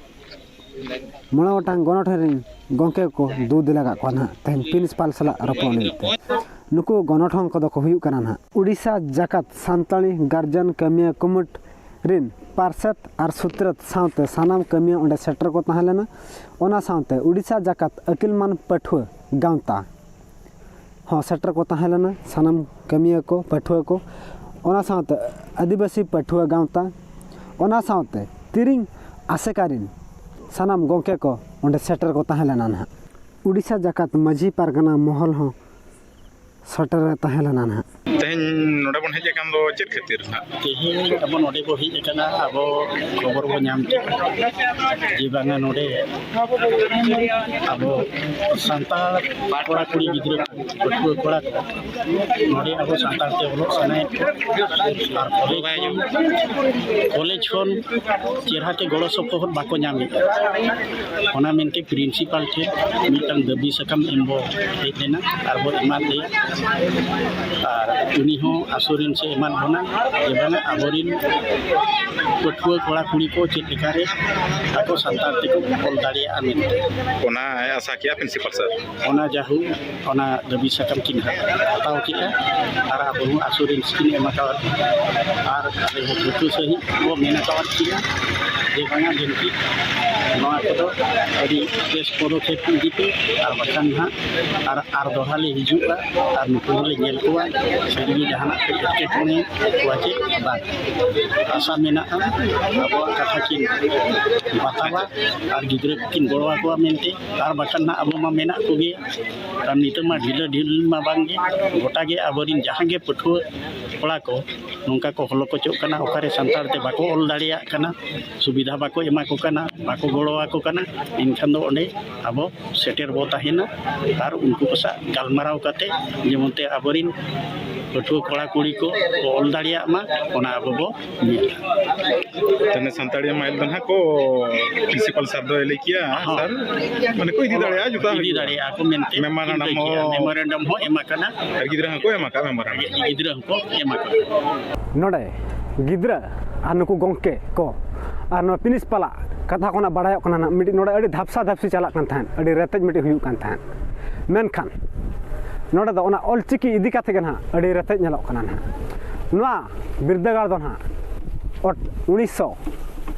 ᱢᱚᱬᱮ ᱜᱚᱴᱟᱝ ᱜᱚᱱᱚᱴᱷᱚᱱ ᱨᱮᱱ ᱜᱚᱢᱠᱮ ᱠᱚ ᱫᱩ ᱫᱮᱞᱟ ᱠᱟᱜ ᱠᱚᱣᱟ ᱱᱟᱦᱟᱜ ᱛᱮᱦᱮᱧ ᱯᱨᱤᱱᱥᱤᱯᱟᱞ ᱥᱟᱞᱟᱜ ᱨᱚᱯᱚᱲ ᱞᱟᱹᱜᱤᱫ ᱛᱮ᱾ ᱱᱩᱠᱩ ᱜᱚᱱᱚᱴᱷᱚᱱ ᱠᱚᱫᱚ ᱠᱚ ᱦᱩᱭᱩᱜ ᱠᱟᱱᱟ ᱱᱟᱦᱟᱜ ᱩᱰᱤᱥᱟ ᱡᱟᱠᱟᱛ ᱥᱟᱱᱛᱟᱲᱤ ᱜᱟᱨᱡᱮᱱ ᱠᱟᱹᱢᱤᱭᱟᱹ ᱠᱩᱢᱩᱴ ᱨᱤᱱ ᱯᱟᱨᱥᱮᱛ ᱟᱨ ᱥᱩᱛᱨᱮᱛ ᱥᱟᱶᱛᱮ ᱥᱟᱱᱟᱢ ᱠᱟᱹᱢᱤᱭᱟᱹ ᱚᱸᱰᱮ ᱥᱮᱴᱮᱨ ᱠᱚ ᱛᱟᱦᱮᱸ ᱞᱮᱱᱟ᱾ ᱚᱱᱟ ᱥᱟᱶᱛᱮ ᱩᱰᱤᱥᱟ ᱡᱟᱠᱟᱛ ᱟᱹᱠᱤᱞᱢᱟᱱ ᱯᱟᱹᱴᱷᱩᱣᱟᱹ ᱜᱟᱶᱛᱟ ᱦᱚᱸ ᱥᱮᱴᱮᱨ ᱠᱚ ᱛᱟᱦᱮᱸ ᱞᱮᱱᱟ, ᱥᱟᱱᱟᱢ ᱠᱟᱹᱢᱤᱭᱟᱹ ᱠᱚ, ᱯᱟᱹᱴᱷᱩᱣᱟᱹ ᱠᱚ, ᱚᱱᱟ ᱥᱟᱶᱛᱮ ᱟᱹᱫᱤᱵᱟᱹᱥᱤ ᱯᱟᱹᱴᱷᱩᱣᱟᱹ ᱜᱟᱶᱛᱟ, ᱚᱱᱟ ᱥᱟᱶᱛᱮ ᱛᱤᱨᱤᱧ ᱟᱥᱮᱠᱟ ᱨᱤᱱ ᱥᱟᱱᱟᱢ ᱜᱚᱢᱠᱮ ᱠᱚ ᱚᱸᱰᱮ ᱥᱮᱴᱮᱨ ᱠᱚ ᱛᱟᱦᱮᱸ ᱞᱮᱱᱟ ᱱᱟᱦᱟᱜ᱾ ᱩᱰᱤᱥᱟ ᱡᱟᱠᱟᱛ ᱢᱟᱹᱡᱷᱤ ᱯᱟᱨᱜᱟᱱᱟ ᱢᱚᱦᱚᱞ ᱦᱚᱸ ᱥᱮᱴᱮᱨ ᱨᱮ ᱛᱟᱦᱮᱸ ᱞᱮᱱᱟ ᱱᱟᱦᱟᱜ᱾ ᱛᱮᱦᱮᱧ ᱱᱚᱰᱮ ᱵᱚᱱ ᱦᱮᱡ ᱟᱠᱟᱱ ᱫᱚ ᱪᱮᱫ ᱠᱷᱟᱹᱛᱤᱨ ᱱᱟᱦᱟᱜ? ᱛᱮᱦᱮᱧ ᱟᱵᱚ ᱱᱚᱰᱮ ᱵᱚ ᱦᱮᱡ ᱟᱠᱟᱱᱟ, ᱟᱵᱚ ᱠᱷᱚᱵᱚᱨ ᱵᱚ ᱧᱟᱢ ᱠᱮᱫᱟ ᱡᱮ ᱵᱟᱝᱟ ᱱᱚᱰᱮ ᱟᱵᱚ ᱥᱟᱱᱛᱟᱲ ᱠᱚᱲᱟ ᱠᱩᱲᱤ ᱜᱤᱫᱽᱨᱟᱹ ᱠᱚ, ᱯᱟᱹᱴᱷᱩᱣᱟᱹ ᱠᱚᱲᱟ ᱠᱚ ᱱᱚᱰᱮ ᱟᱵᱚ ᱥᱟᱱᱛᱟᱲ ᱛᱮ ᱚᱞᱚᱜ ᱥᱟᱱᱟᱭᱮᱫ ᱠᱚᱣᱟ᱾ ᱟᱨ ᱠᱚᱞᱮᱡᱽ ᱠᱷᱚᱱ, ᱠᱚᱞᱮᱡᱽ ᱠᱷᱚᱱ ᱪᱮᱦᱨᱟ ᱛᱮ ᱜᱚᱲᱚ ᱥᱚᱯᱚᱦᱚᱫ ᱵᱟᱠᱚ ᱧᱟᱢᱮᱫᱼᱟ᱾ ᱚᱱᱟ ᱢᱮᱱᱛᱮ ᱯᱨᱤᱱᱥᱤᱯᱟᱞ ᱴᱷᱮᱱ ᱢᱤᱫᱴᱟᱝ ᱫᱟᱹᱵᱤ ᱥᱟᱠᱟᱢ ᱮᱢ ᱵᱚ ᱦᱮᱡ ᱞᱮᱱᱟ ᱟᱨ ᱵᱚ ᱮᱢᱟᱫ ᱞᱮᱭᱟ᱾ ᱟᱨ ᱩᱱᱤ ᱦᱚᱸ ᱟᱥᱩᱨᱮᱱᱥ ᱮ ᱮᱢᱟᱫ ᱵᱚᱱᱟ ᱡᱮ ᱵᱟᱝᱟ ᱟᱵᱚᱨᱮᱱ ᱯᱟᱹᱴᱷᱩᱣᱟᱹ ᱠᱚᱲᱟ ᱠᱩᱲᱤ ᱠᱚ ᱪᱮᱫ ᱞᱮᱠᱟᱨᱮ ᱟᱠᱚ ᱥᱟᱱᱛᱟᱲ ᱛᱮᱠᱚ ᱚᱞ ᱫᱟᱲᱮᱭᱟᱜᱼᱟ ᱢᱮᱱᱛᱮ᱾ ᱚᱱᱟ ᱟᱥᱟ ᱠᱮᱜᱼᱟ ᱯᱨᱤᱱᱥᱤᱯᱟᱞ ᱥᱟᱨ? ᱚᱱᱟ ᱡᱟᱦᱩ ᱚᱱᱟ ᱫᱟᱹᱵᱤ ᱥᱟᱠᱟᱢ ᱠᱤᱱ ᱦᱟᱛᱟᱣ ᱠᱮᱫᱼᱟ᱾ ᱟᱨ ᱟᱵᱚ ᱦᱚᱸ ᱟᱥᱩᱨᱮᱱᱥ ᱠᱤᱱ ᱮᱢ ᱟᱠᱟᱣᱟᱫ ᱵᱚᱱᱟ᱾ ᱟᱨ ᱟᱞᱮ ᱦᱚᱸ ᱴᱷᱟᱹᱣᱠᱟᱹ ᱥᱟᱺᱦᱤᱡ ᱵᱚ ᱢᱮᱱ ᱟᱠᱟᱣᱟᱫ ᱠᱤᱱᱟ ᱡᱮ ᱵᱟᱝᱟ ᱵᱤᱱᱛᱤ ᱱᱚᱣᱟ ᱠᱚᱫᱚ ᱟᱹᱰᱤ ᱵᱮᱥ ᱯᱚᱫᱚᱠᱷᱮᱯ ᱤᱫᱤ ᱯᱮ, ᱟᱨ ᱵᱟᱠᱷᱟᱱ ᱱᱟᱦᱟᱜ ᱟᱨ, ᱟᱨ ᱫᱚᱦᱲᱟ ᱞᱮ ᱦᱤᱡᱩᱜᱼᱟ ᱟᱨ ᱱᱩᱠᱩ ᱦᱚᱸᱞᱮ ᱧᱮᱞ ᱠᱚᱣᱟ ᱥᱟᱹᱨᱤᱜᱮ ᱡᱟᱦᱟᱱᱟᱜ ᱯᱮ ᱮᱴᱠᱮᱴᱚᱬᱮ ᱠᱚᱣᱟ ᱪᱮ ᱵᱟᱝ᱾ ᱟᱥᱟ ᱢᱮᱱᱟᱜᱼᱟ ᱟᱵᱚᱣᱟᱜ ᱠᱟᱛᱷᱟ ᱠᱤᱱ ᱵᱟᱛᱟᱣᱟ ᱟᱨ ᱜᱤᱫᱽᱨᱟᱹ ᱠᱚᱠᱤᱱ ᱜᱚᱲᱚ ᱟᱠᱚᱣᱟ ᱢᱮᱱᱛᱮ᱾ ᱟᱨ ᱵᱟᱠᱷᱟᱱ ᱱᱟᱦᱟᱜ ᱟᱵᱚ ᱢᱟ ᱢᱮᱱᱟᱜ ᱠᱚᱜᱮ᱾ ᱟᱨ ᱱᱤᱛᱚᱜ ᱢᱟ ᱰᱷᱤᱞᱟᱹ ᱰᱷᱤᱞ ᱢᱟ ᱵᱟᱝ ᱜᱮ, ᱜᱚᱴᱟ ᱜᱮ ᱟᱵᱚᱨᱮᱱ ᱡᱟᱦᱟᱸ ᱜᱮ ᱯᱟᱹᱴᱷᱩᱣᱟᱹ ᱠᱚᱲᱟ ᱠᱚ ᱱᱚᱝᱠᱟ ᱠᱚ ᱦᱚᱞᱚ ᱠᱚᱪᱚᱜ ᱠᱟᱱᱟ, ᱚᱠᱟᱨᱮ ᱥᱟᱱᱛᱟᱲ ᱛᱮ ᱵᱟᱠᱚ ᱚᱞ ᱫᱟᱲᱮᱭᱟᱜ ᱠᱟᱱᱟ, ᱥᱩᱵᱤᱫᱷᱟ ᱵᱟᱠᱚ ᱮᱢᱟ ᱠᱚ ᱠᱟᱱᱟ, ᱵᱟᱠᱚ ᱜᱚᱲᱚ ᱟᱠᱚ ᱠᱟᱱᱟ, ᱮᱱᱠᱷᱟᱱ ᱫᱚ ᱚᱸᱰᱮ ᱟᱵᱚ ᱥᱮᱴᱮᱨ ᱵᱚ ᱛᱟᱦᱮᱱᱟ᱾ ᱟᱨ ᱩᱱᱠᱩ ᱠᱚ ᱥᱟᱶ ᱜᱟᱞᱢᱟᱨᱟᱣ ᱠᱟᱛᱮ ᱡᱮᱢᱚᱱ ᱛᱮ ᱟᱵᱚᱨᱮᱱ ᱯᱟᱹᱴᱷᱩᱣᱟᱹ ᱠᱚᱲᱟ ᱠᱩᱲᱤ ᱠᱚ ᱚᱞ ᱫᱟᱲᱮᱭᱟᱜ ᱢᱟ, ᱚᱱᱟ ᱟᱵᱚ ᱵᱚ ᱧᱮᱞᱟ᱾ ᱛᱟᱦᱞᱮ ᱥᱟᱱᱛᱟᱲᱤ ᱢᱟᱭᱤᱞ ᱫᱚ ᱱᱟᱦᱟᱜ ᱠᱚ ᱯᱨᱤᱱᱥᱤᱯᱟᱞ ᱥᱟᱨ ᱫᱚᱭ ᱞᱟᱹᱭ ᱠᱮᱭᱟ, ᱦᱚᱸ᱾ ᱥᱟᱨ ᱢᱟᱱᱮ ᱠᱚ ᱤᱫᱤ ᱫᱟᱲᱮᱭᱟᱜᱼᱟ, ᱡᱚᱛᱚ ᱤᱫᱤ ᱫᱟᱲᱮᱭᱟᱜᱼᱟ ᱠᱚ ᱢᱮᱱᱛᱮ ᱢᱮᱢᱳᱨᱮᱱᱰᱟᱢ ᱴᱷᱤᱠ ᱜᱮᱭᱟ᱾ ᱦᱚᱸ᱾ ᱢᱮᱢᱳᱨᱮᱱᱰᱟᱢ ᱦᱚᱸ ᱮᱢ ᱟᱠᱟᱱᱟ᱾ ᱟᱨ ᱜᱤᱫᱽᱨᱟᱹ ᱦᱚᱸᱠᱚ ᱮᱢ ᱟᱠᱟᱫ ᱢᱮᱢᱳᱨᱮᱱᱰᱟᱢ᱾ ᱜᱤᱫᱽᱨᱟᱹ ᱦᱚᱸᱠᱚ ᱮᱢ ᱟᱠᱟᱱᱟ᱾ ᱱᱚᱰᱮ ᱜᱤᱫᱽᱨᱟᱹ ᱟᱨ ᱱᱩᱠᱩ ᱜᱚᱢᱠᱮ ᱠᱚ ᱟᱨ ᱱᱚᱣᱟ ᱯᱨᱤᱱᱥᱤᱯᱟᱞᱟᱜ ᱠᱟᱛᱷᱟ ᱠᱷᱚᱱᱟᱜ ᱵᱟᱲᱟᱭᱚᱜ ᱠᱟᱱᱟ ᱱᱟᱜ, ᱢᱤᱫᱴᱤᱡ ᱱᱚᱰᱮ ᱟᱹᱰᱤ ᱫᱷᱟᱯᱥᱟ ᱫᱷᱟᱯᱥᱤ ᱪᱟᱞᱟᱜ ᱠᱟᱱ ᱛᱟᱦᱮᱸᱫ, ᱟᱹᱰᱤ ᱨᱮᱛᱮᱡ ᱢᱤᱫᱴᱤᱡ ᱦᱩᱭᱩᱜ ᱠᱟᱱ ᱛᱟᱦᱮᱸᱫ᱾ ᱢᱮᱱᱠᱷᱟᱱ ᱱᱚᱰᱮ ᱫᱚ ᱚᱱᱟ ᱚᱞᱪᱤᱠᱤ ᱤᱫᱤ ᱠᱟᱛᱮ ᱜᱮ ᱱᱟᱦᱟᱜ ᱟᱹᱰᱤ ᱨᱮᱛᱮᱡ ᱧᱮᱞᱚᱜ ᱠᱟᱱᱟ ᱱᱟᱦᱟᱜ᱾ ᱱᱚᱣᱟ ᱵᱤᱨᱫᱟᱹᱜᱟᱲ ᱫᱚ ᱱᱟᱦᱟᱜ ᱚᱴ-, ᱩᱱᱤᱥᱥᱚ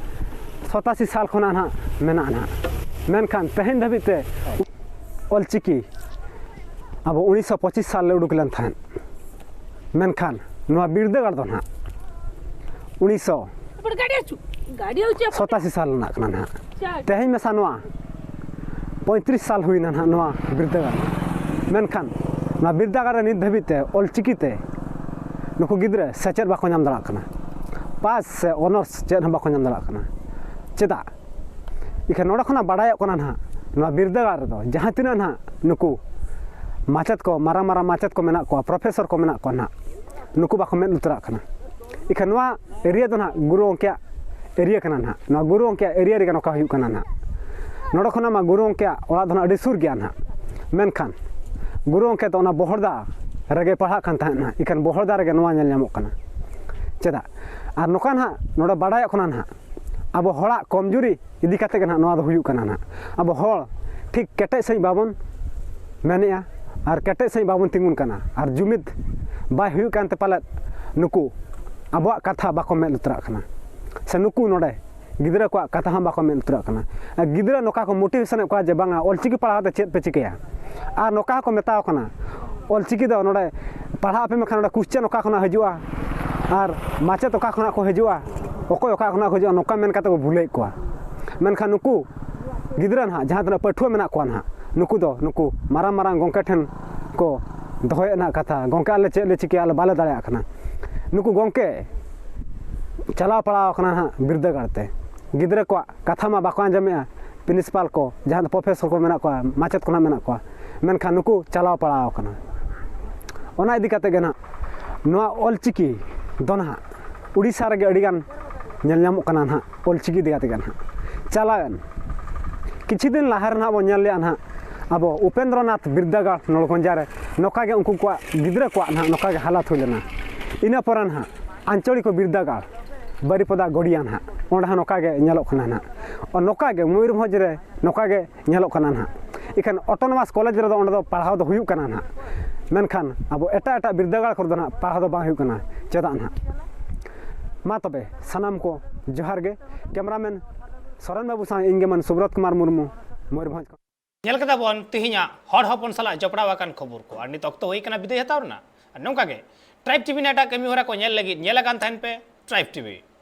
ᱥᱚᱛᱟᱥᱤ ᱥᱟᱞ ᱠᱷᱚᱱᱟᱜ ᱱᱟᱦᱟᱜ ᱢᱮᱱᱟᱜᱼᱟ ᱱᱟᱦᱟᱜ᱾ ᱢᱮᱱᱠᱷᱟᱱ ᱛᱮᱦᱮᱧ ᱫᱷᱟᱹᱵᱤᱡ ᱛᱮ ᱚᱞᱪᱤᱠᱤ ᱟᱵᱚ ᱩᱱᱤᱥᱥᱚ ᱯᱚᱸᱪᱤᱥ ᱥᱟᱞ ᱞᱮ ᱩᱰᱩᱠ ᱞᱮᱱ ᱛᱟᱦᱮᱸᱫ᱾ ᱢᱮᱱᱠᱷᱟᱱ ᱱᱚᱣᱟ ᱵᱤᱨᱫᱟᱹᱜᱟᱲ ᱫᱚ ᱱᱟᱦᱟᱜ ᱩᱱᱤᱥᱥᱚ ᱥᱚᱛᱟᱥᱤ ᱥᱟᱞ ᱨᱮᱱᱟᱜ ᱠᱟᱱᱟ ᱱᱟᱦᱟᱜ᱾ ᱛᱮᱦᱮᱧ ᱢᱮᱥᱟ ᱱᱚᱣᱟ ᱯᱚᱸᱭᱛᱨᱤᱥ ᱥᱟᱞ ᱦᱩᱭᱱᱟ ᱱᱟᱦᱟᱜ ᱱᱚᱣᱟ ᱵᱤᱨᱫᱟᱹᱜᱟᱲ᱾ ᱢᱮᱱᱠᱷᱟᱱ ᱱᱚᱣᱟ ᱵᱤᱨᱫᱟᱹᱜᱟᱲ ᱨᱮ ᱱᱤᱛ ᱫᱷᱟᱹᱵᱤᱡ ᱛᱮ ᱚᱞᱪᱤᱠᱤ ᱛᱮ ᱱᱩᱠᱩ ᱜᱤᱫᱽᱨᱟᱹ ᱥᱮᱪᱮᱫ ᱵᱟᱠᱚ ᱧᱟᱢ ᱫᱟᱲᱮᱭᱟᱜ ᱠᱟᱱᱟ, ᱯᱟᱥ ᱥᱮ ᱚᱱᱟᱨᱥ ᱪᱮᱫ ᱦᱚᱸ ᱵᱟᱠᱚ ᱧᱟᱢ ᱫᱟᱲᱮᱭᱟᱜ ᱠᱟᱱᱟ᱾ ᱪᱮᱫᱟᱜ? ᱤᱠᱷᱟᱹᱱ ᱱᱚᱰᱮ ᱠᱷᱚᱱᱟᱜ ᱵᱟᱲᱟᱭᱚᱜ ᱠᱟᱱᱟ ᱱᱟᱦᱟᱜ, ᱱᱚᱣᱟ ᱵᱤᱨᱫᱟᱹᱜᱟᱲ ᱨᱮᱫᱚ ᱡᱟᱦᱟᱸ ᱛᱤᱱᱟᱹᱜ ᱱᱟᱦᱟᱜ ᱱᱩᱠᱩ ᱢᱟᱪᱮᱫ ᱠᱚ, ᱢᱟᱨᱟᱝ ᱢᱟᱨᱟᱝ ᱢᱟᱪᱮᱫ ᱠᱚ ᱢᱮᱱᱟᱜ ᱠᱚᱣᱟ, ᱯᱨᱚᱯᱷᱮᱥᱚᱨ ᱠᱚ ᱢᱮᱱᱟᱜ ᱠᱚᱣᱟ ᱱᱟᱦᱟᱜ, ᱱᱩᱠᱩ ᱵᱟᱠᱚ ᱢᱮᱫ ᱞᱩᱛᱩᱨᱟᱜ ᱠᱟᱱᱟ᱾ ᱤᱠᱷᱟᱹᱱ ᱱᱚᱣᱟ ᱮᱨᱤᱭᱟ ᱫᱚ ᱱᱟᱦᱟᱜ ᱜᱩᱨᱩ ᱜᱚᱢᱠᱮᱭᱟᱜ ᱮᱨᱤᱭᱟ ᱠᱟᱱᱟ ᱱᱟᱦᱟᱜ᱾ ᱱᱚᱣᱟ ᱜᱩᱨᱩ ᱜᱚᱢᱠᱮᱭᱟᱜ ᱮᱨᱤᱭᱟ ᱨᱮᱜᱮ ᱱᱚᱝᱠᱟ ᱦᱩᱭᱩᱜ ᱠᱟᱱᱟ ᱱᱟᱦᱟᱜ᱾ ᱱᱚᱰᱮ ᱠᱷᱚᱱᱟᱜ ᱢᱟ ᱜᱩᱨᱩ ᱜᱚᱢᱠᱮᱭᱟᱜ ᱚᱲᱟᱜ ᱫᱚ ᱱᱟᱦᱟᱜ ᱟᱹᱰᱤ ᱥᱩᱨ ᱜᱮᱭᱟ ᱱᱟᱦᱟᱜ᱾ ᱢᱮᱱᱠᱷᱟᱱ ᱜᱩᱨᱩ ᱜᱚᱢᱠᱮ ᱫᱚ ᱚᱱᱟ ᱵᱚᱦᱚᱲᱫᱟ ᱨᱮᱜᱮ ᱯᱟᱲᱦᱟᱜ ᱠᱟᱱ ᱛᱟᱦᱮᱸᱫ ᱱᱟᱦᱟᱜ᱾ ᱤᱠᱷᱟᱹᱱ ᱵᱚᱦᱚᱲᱫᱟ ᱨᱮᱜᱮ ᱱᱚᱣᱟ ᱧᱮᱞ ᱧᱟᱢᱚᱜ ᱠᱟᱱᱟ᱾ ᱪᱮᱫᱟᱜ? ᱟᱨ ᱱᱚᱝᱠᱟ ᱱᱟᱦᱟᱜ ᱱᱚᱰᱮ ᱵᱟᱰᱟᱭᱚᱜ ᱠᱟᱱᱟ ᱱᱟᱦᱟᱜ, ᱟᱵᱚ ᱦᱚᱲᱟᱜ ᱠᱚᱢᱡᱩᱨᱤ ᱤᱫᱤ ᱠᱟᱛᱮ ᱜᱮ ᱱᱟᱦᱟᱜ ᱱᱚᱣᱟ ᱫᱚ ᱦᱩᱭᱩᱜ ᱠᱟᱱᱟ ᱱᱟᱦᱟᱜ᱾ ᱟᱵᱚ ᱦᱚᱲ ᱴᱷᱤᱠ ᱠᱮᱴᱮᱡ ᱥᱟᱺᱦᱤᱡ ᱵᱟᱵᱚᱱ ᱢᱮᱱᱮᱜᱼᱟ ᱟᱨ ᱠᱮᱴᱮᱡ ᱥᱟᱺᱦᱤᱡ ᱵᱟᱵᱚᱱ ᱛᱤᱸᱜᱩᱱ ᱠᱟᱱᱟ ᱟᱨ ᱡᱩᱢᱤᱫ ᱵᱟᱭ ᱦᱩᱭᱩᱜ ᱠᱟᱱᱛᱮ ᱯᱟᱞᱮᱫ ᱱᱩᱠᱩ ᱟᱵᱚᱣᱟᱜ ᱠᱟᱛᱷᱟ ᱵᱟᱠᱚ ᱢᱮᱫ ᱞᱩᱛᱩᱨᱟᱜ ᱠᱟᱱᱟ, ᱥᱮ ᱱᱩᱠᱩ ᱱᱚᱰᱮ ᱜᱤᱫᱽᱨᱟᱹ ᱠᱚᱣᱟᱜ ᱠᱟᱛᱷᱟ ᱦᱚᱸ ᱵᱟᱠᱚ ᱢᱮᱫ ᱞᱩᱛᱩᱨᱟᱜ ᱠᱟᱱᱟ᱾ ᱟᱨ ᱜᱤᱫᱽᱨᱟᱹ ᱱᱚᱝᱠᱟ ᱠᱚ ᱢᱳᱴᱤᱵᱷᱮᱥᱚᱱᱮᱫ ᱠᱚᱣᱟ ᱡᱮ ᱵᱟᱝᱟ, ᱚᱞᱪᱤᱠᱤ ᱯᱟᱲᱦᱟᱣ ᱠᱟᱛᱮ ᱪᱮᱫ ᱯᱮ ᱪᱤᱠᱟᱹᱭᱟ? ᱟᱨ ᱱᱚᱝᱠᱟ ᱦᱚᱸᱠᱚ ᱢᱮᱛᱟᱣ ᱠᱟᱱᱟ, ᱚᱞᱪᱤᱠᱤ ᱫᱚ ᱱᱚᱰᱮ ᱯᱟᱲᱦᱟᱜ ᱟᱯᱮ ᱢᱮᱱᱠᱷᱟᱱ ᱱᱚᱰᱮ ᱠᱚᱥᱪᱮᱱ ᱚᱠᱟ ᱠᱷᱚᱱᱟᱜ ᱦᱤᱡᱩᱜᱼᱟ ᱟᱨ ᱢᱟᱪᱮᱫ ᱚᱠᱟ ᱠᱷᱚᱱᱟᱜ ᱠᱚ ᱦᱤᱡᱩᱜᱼᱟ, ᱚᱠᱚᱭ ᱚᱠᱟ ᱠᱷᱚᱱᱟᱜ ᱠᱚ ᱦᱤᱡᱩᱜᱼᱟ, ᱱᱚᱝᱠᱟ ᱢᱮᱱ ᱠᱟᱛᱮ ᱠᱚ ᱵᱷᱩᱞᱟᱹᱣᱮᱫ ᱠᱚᱣᱟ᱾ ᱢᱮᱱᱠᱷᱟᱱ ᱱᱩᱠᱩ ᱜᱤᱫᱽᱨᱟᱹ ᱱᱟᱦᱟᱜ ᱡᱟᱦᱟᱸ ᱛᱤᱱᱟᱹᱜ ᱯᱟᱹᱴᱷᱩᱣᱟᱹ ᱢᱮᱱᱟᱜ ᱠᱚᱣᱟ ᱱᱟᱦᱟᱜ, ᱱᱩᱠᱩ ᱫᱚ ᱱᱩᱠᱩ ᱢᱟᱨᱟᱝ ᱢᱟᱨᱟᱝ ᱜᱚᱢᱠᱮ ᱴᱷᱮᱱ ᱠᱚ ᱫᱚᱦᱚᱭᱮᱫ ᱱᱟᱦᱟᱜ ᱠᱟᱛᱷᱟ, "ᱜᱚᱢᱠᱮ, ᱟᱞᱮ ᱪᱮᱫ ᱞᱮ ᱪᱤᱠᱟᱹᱭᱟ, ᱟᱞᱮ ᱵᱟᱞᱮ ᱫᱟᱲᱮᱭᱟᱜ ᱠᱟᱱᱟ᱾" ᱱᱩᱠᱩ ᱜᱚᱢᱠᱮ ᱪᱟᱞᱟᱣ ᱯᱟᱲᱟᱣ ᱠᱟᱱᱟ ᱱᱟᱦᱟᱜ ᱵᱤᱨᱫᱟᱹᱜᱟᱲ ᱛᱮ, ᱜᱤᱫᱽᱨᱟᱹ ᱠᱚᱣᱟᱜ ᱠᱟᱛᱷᱟ ᱢᱟ ᱵᱟᱠᱚ ᱟᱸᱡᱚᱢᱮᱜᱼᱟ᱾ ᱯᱨᱤᱱᱥᱤᱯᱟᱞ ᱠᱚ, ᱡᱟᱦᱟᱸ ᱫᱚ ᱯᱨᱚᱯᱷᱮᱥᱚᱨ ᱠᱚ ᱢᱮᱱᱟᱜ ᱠᱚᱣᱟ, ᱢᱟᱪᱮᱫ ᱠᱚ ᱱᱟᱦᱟᱜ ᱢᱮᱱᱟᱜ ᱠᱚᱣᱟ, ᱢᱮᱱᱠᱷᱟᱱ ᱱᱩᱠᱩ ᱪᱟᱞᱟᱣ ᱯᱟᱲᱟᱣ ᱠᱟᱱᱟ᱾ ᱚᱱᱟ ᱤᱫᱤ ᱠᱟᱛᱮ ᱜᱮ ᱱᱟᱦᱟᱜ ᱱᱚᱣᱟ ᱚᱞᱪᱤᱠᱤ ᱫᱚ ᱱᱟᱦᱟᱜ ᱩᱲᱤᱥᱥᱟ ᱨᱮᱜᱮ ᱟᱹᱰᱤᱜᱟᱱ ᱧᱮᱞ ᱧᱟᱢᱚᱜ ᱠᱟᱱᱟ ᱱᱟᱦᱟᱜ, ᱚᱞᱪᱤᱠᱤ ᱤᱫᱤ ᱠᱟᱛᱮ ᱜᱮ ᱱᱟᱦᱟᱜ᱾ ᱪᱟᱞᱟᱣᱮᱱ ᱠᱤᱪᱷᱩ ᱫᱤᱱ ᱞᱟᱦᱟ ᱨᱮ ᱱᱟᱦᱟᱜ ᱵᱚᱱ ᱧᱮᱞ ᱞᱮᱜᱼᱟ ᱱᱟᱦᱟᱜ, ᱟᱵᱚ ᱩᱯᱮᱱᱫᱨᱚᱱᱟᱛᱷ ᱵᱤᱨᱫᱟᱹᱜᱟᱲ ᱱᱚᱲᱜᱚᱸᱡᱟ ᱨᱮ ᱱᱚᱝᱠᱟ ᱜᱮ ᱩᱱᱠᱩ ᱠᱚᱣᱟᱜ ᱜᱤᱫᱽᱨᱟᱹ ᱠᱚᱣᱟᱜ ᱱᱟᱦᱟᱜ ᱱᱚᱝᱠᱟ ᱜᱮ ᱦᱟᱞᱟᱛ ᱦᱩᱭ ᱞᱮᱱᱟ᱾ ᱤᱱᱟᱹ ᱯᱚᱨᱮ ᱱᱟᱦᱟᱜ ᱟᱧᱪᱚᱲᱤᱠ ᱵᱤᱨᱫᱟᱹᱜᱟᱲ ᱵᱟᱨᱤᱯᱚᱫᱟ ᱜᱚᱲᱤᱭᱟ ᱱᱟᱦᱟᱜ, ᱚᱸᱰᱮ ᱦᱚᱸ ᱱᱚᱝᱠᱟ ᱜᱮ ᱧᱮᱞᱚᱜ ᱠᱟᱱᱟ ᱱᱟᱦᱟᱜ᱾ ᱟᱨ ᱱᱚᱝᱠᱟ ᱜᱮ ᱢᱚᱭᱩᱨᱵᱷᱚᱸᱡᱽ ᱨᱮ ᱱᱚᱝᱠᱟ ᱜᱮ ᱧᱮᱞᱚᱜ ᱠᱟᱱᱟ ᱱᱟᱦᱟᱜ᱾ ᱤᱠᱷᱟᱹᱱ ᱚᱴᱳᱱᱚᱢᱟᱥ ᱠᱚᱞᱮᱡᱽ ᱨᱮᱫᱚ ᱚᱸᱰᱮ ᱫᱚ ᱯᱟᱲᱦᱟᱣ ᱫᱚ ᱦᱩᱭᱩᱜ ᱠᱟᱱᱟ ᱱᱟᱦᱟᱜ, ᱢᱮᱱᱠᱷᱟᱱ ᱟᱵᱚ ᱮᱴᱟᱜ ᱮᱴᱟᱜ ᱵᱤᱨᱫᱟᱹᱜᱟᱲ ᱠᱚᱨᱮ ᱫᱚ ᱱᱟᱦᱟᱜ ᱯᱟᱲᱦᱟᱣ ᱫᱚ ᱵᱟᱝ ᱦᱩᱭᱩᱜ ᱠᱟᱱᱟ᱾ ᱪᱮᱫᱟᱜ ᱱᱟᱦᱟᱜ? ᱢᱟ ᱛᱚᱵᱮ ᱥᱟᱱᱟᱢ ᱠᱚ ᱡᱚᱦᱟᱨ ᱜᱮ᱾ ᱠᱮᱢᱮᱨᱟᱢᱮᱱ ᱥᱚᱨᱮᱱ ᱵᱟᱹᱵᱩ ᱥᱟᱶ ᱤᱧ ᱜᱮ ᱢᱟᱱ ᱥᱩᱵᱨᱚᱛ ᱠᱩᱢᱟᱨ ᱢᱩᱨᱢᱩ, ᱢᱚᱭᱩᱨᱵᱷᱚᱸᱡᱽ ᱠᱷᱚᱱ᱾ ᱧᱮᱞ ᱠᱮᱫᱟ ᱵᱚᱱ ᱛᱮᱦᱮᱧᱟᱜ ᱦᱚᱲ ᱦᱚᱯᱚᱱ ᱥᱟᱞᱟᱜ ᱡᱚᱯᱲᱟᱣ ᱟᱠᱟᱱ ᱠᱷᱚᱵᱚᱨ ᱠᱚ᱾ ᱟᱨ ᱱᱤᱛ ᱚᱠᱛᱚ ᱦᱩᱭ ᱠᱟᱱᱟ ᱵᱤᱫᱟᱹᱭ ᱦᱟᱛᱟᱣ ᱨᱮᱱᱟᱜ᱾ ᱟᱨ ᱱᱚᱝᱠᱟ ᱜᱮ ᱴᱨᱟᱭᱤᱵᱽ ᱴᱤᱵᱷᱤ ᱨᱮᱱᱟᱜ ᱮᱴᱟᱜ ᱠᱟᱹᱢᱤ ᱦᱚᱨᱟ ᱠᱚ ᱧᱮᱞ ᱞᱟᱹᱜᱤᱫ ᱧᱮᱞ ᱟᱠᱟᱱ ᱛᱟᱦᱮᱱ ᱯᱮ ᱴᱨᱟᱭᱤᱵᱽ ᱴᱤᱵᱷᱤ᱾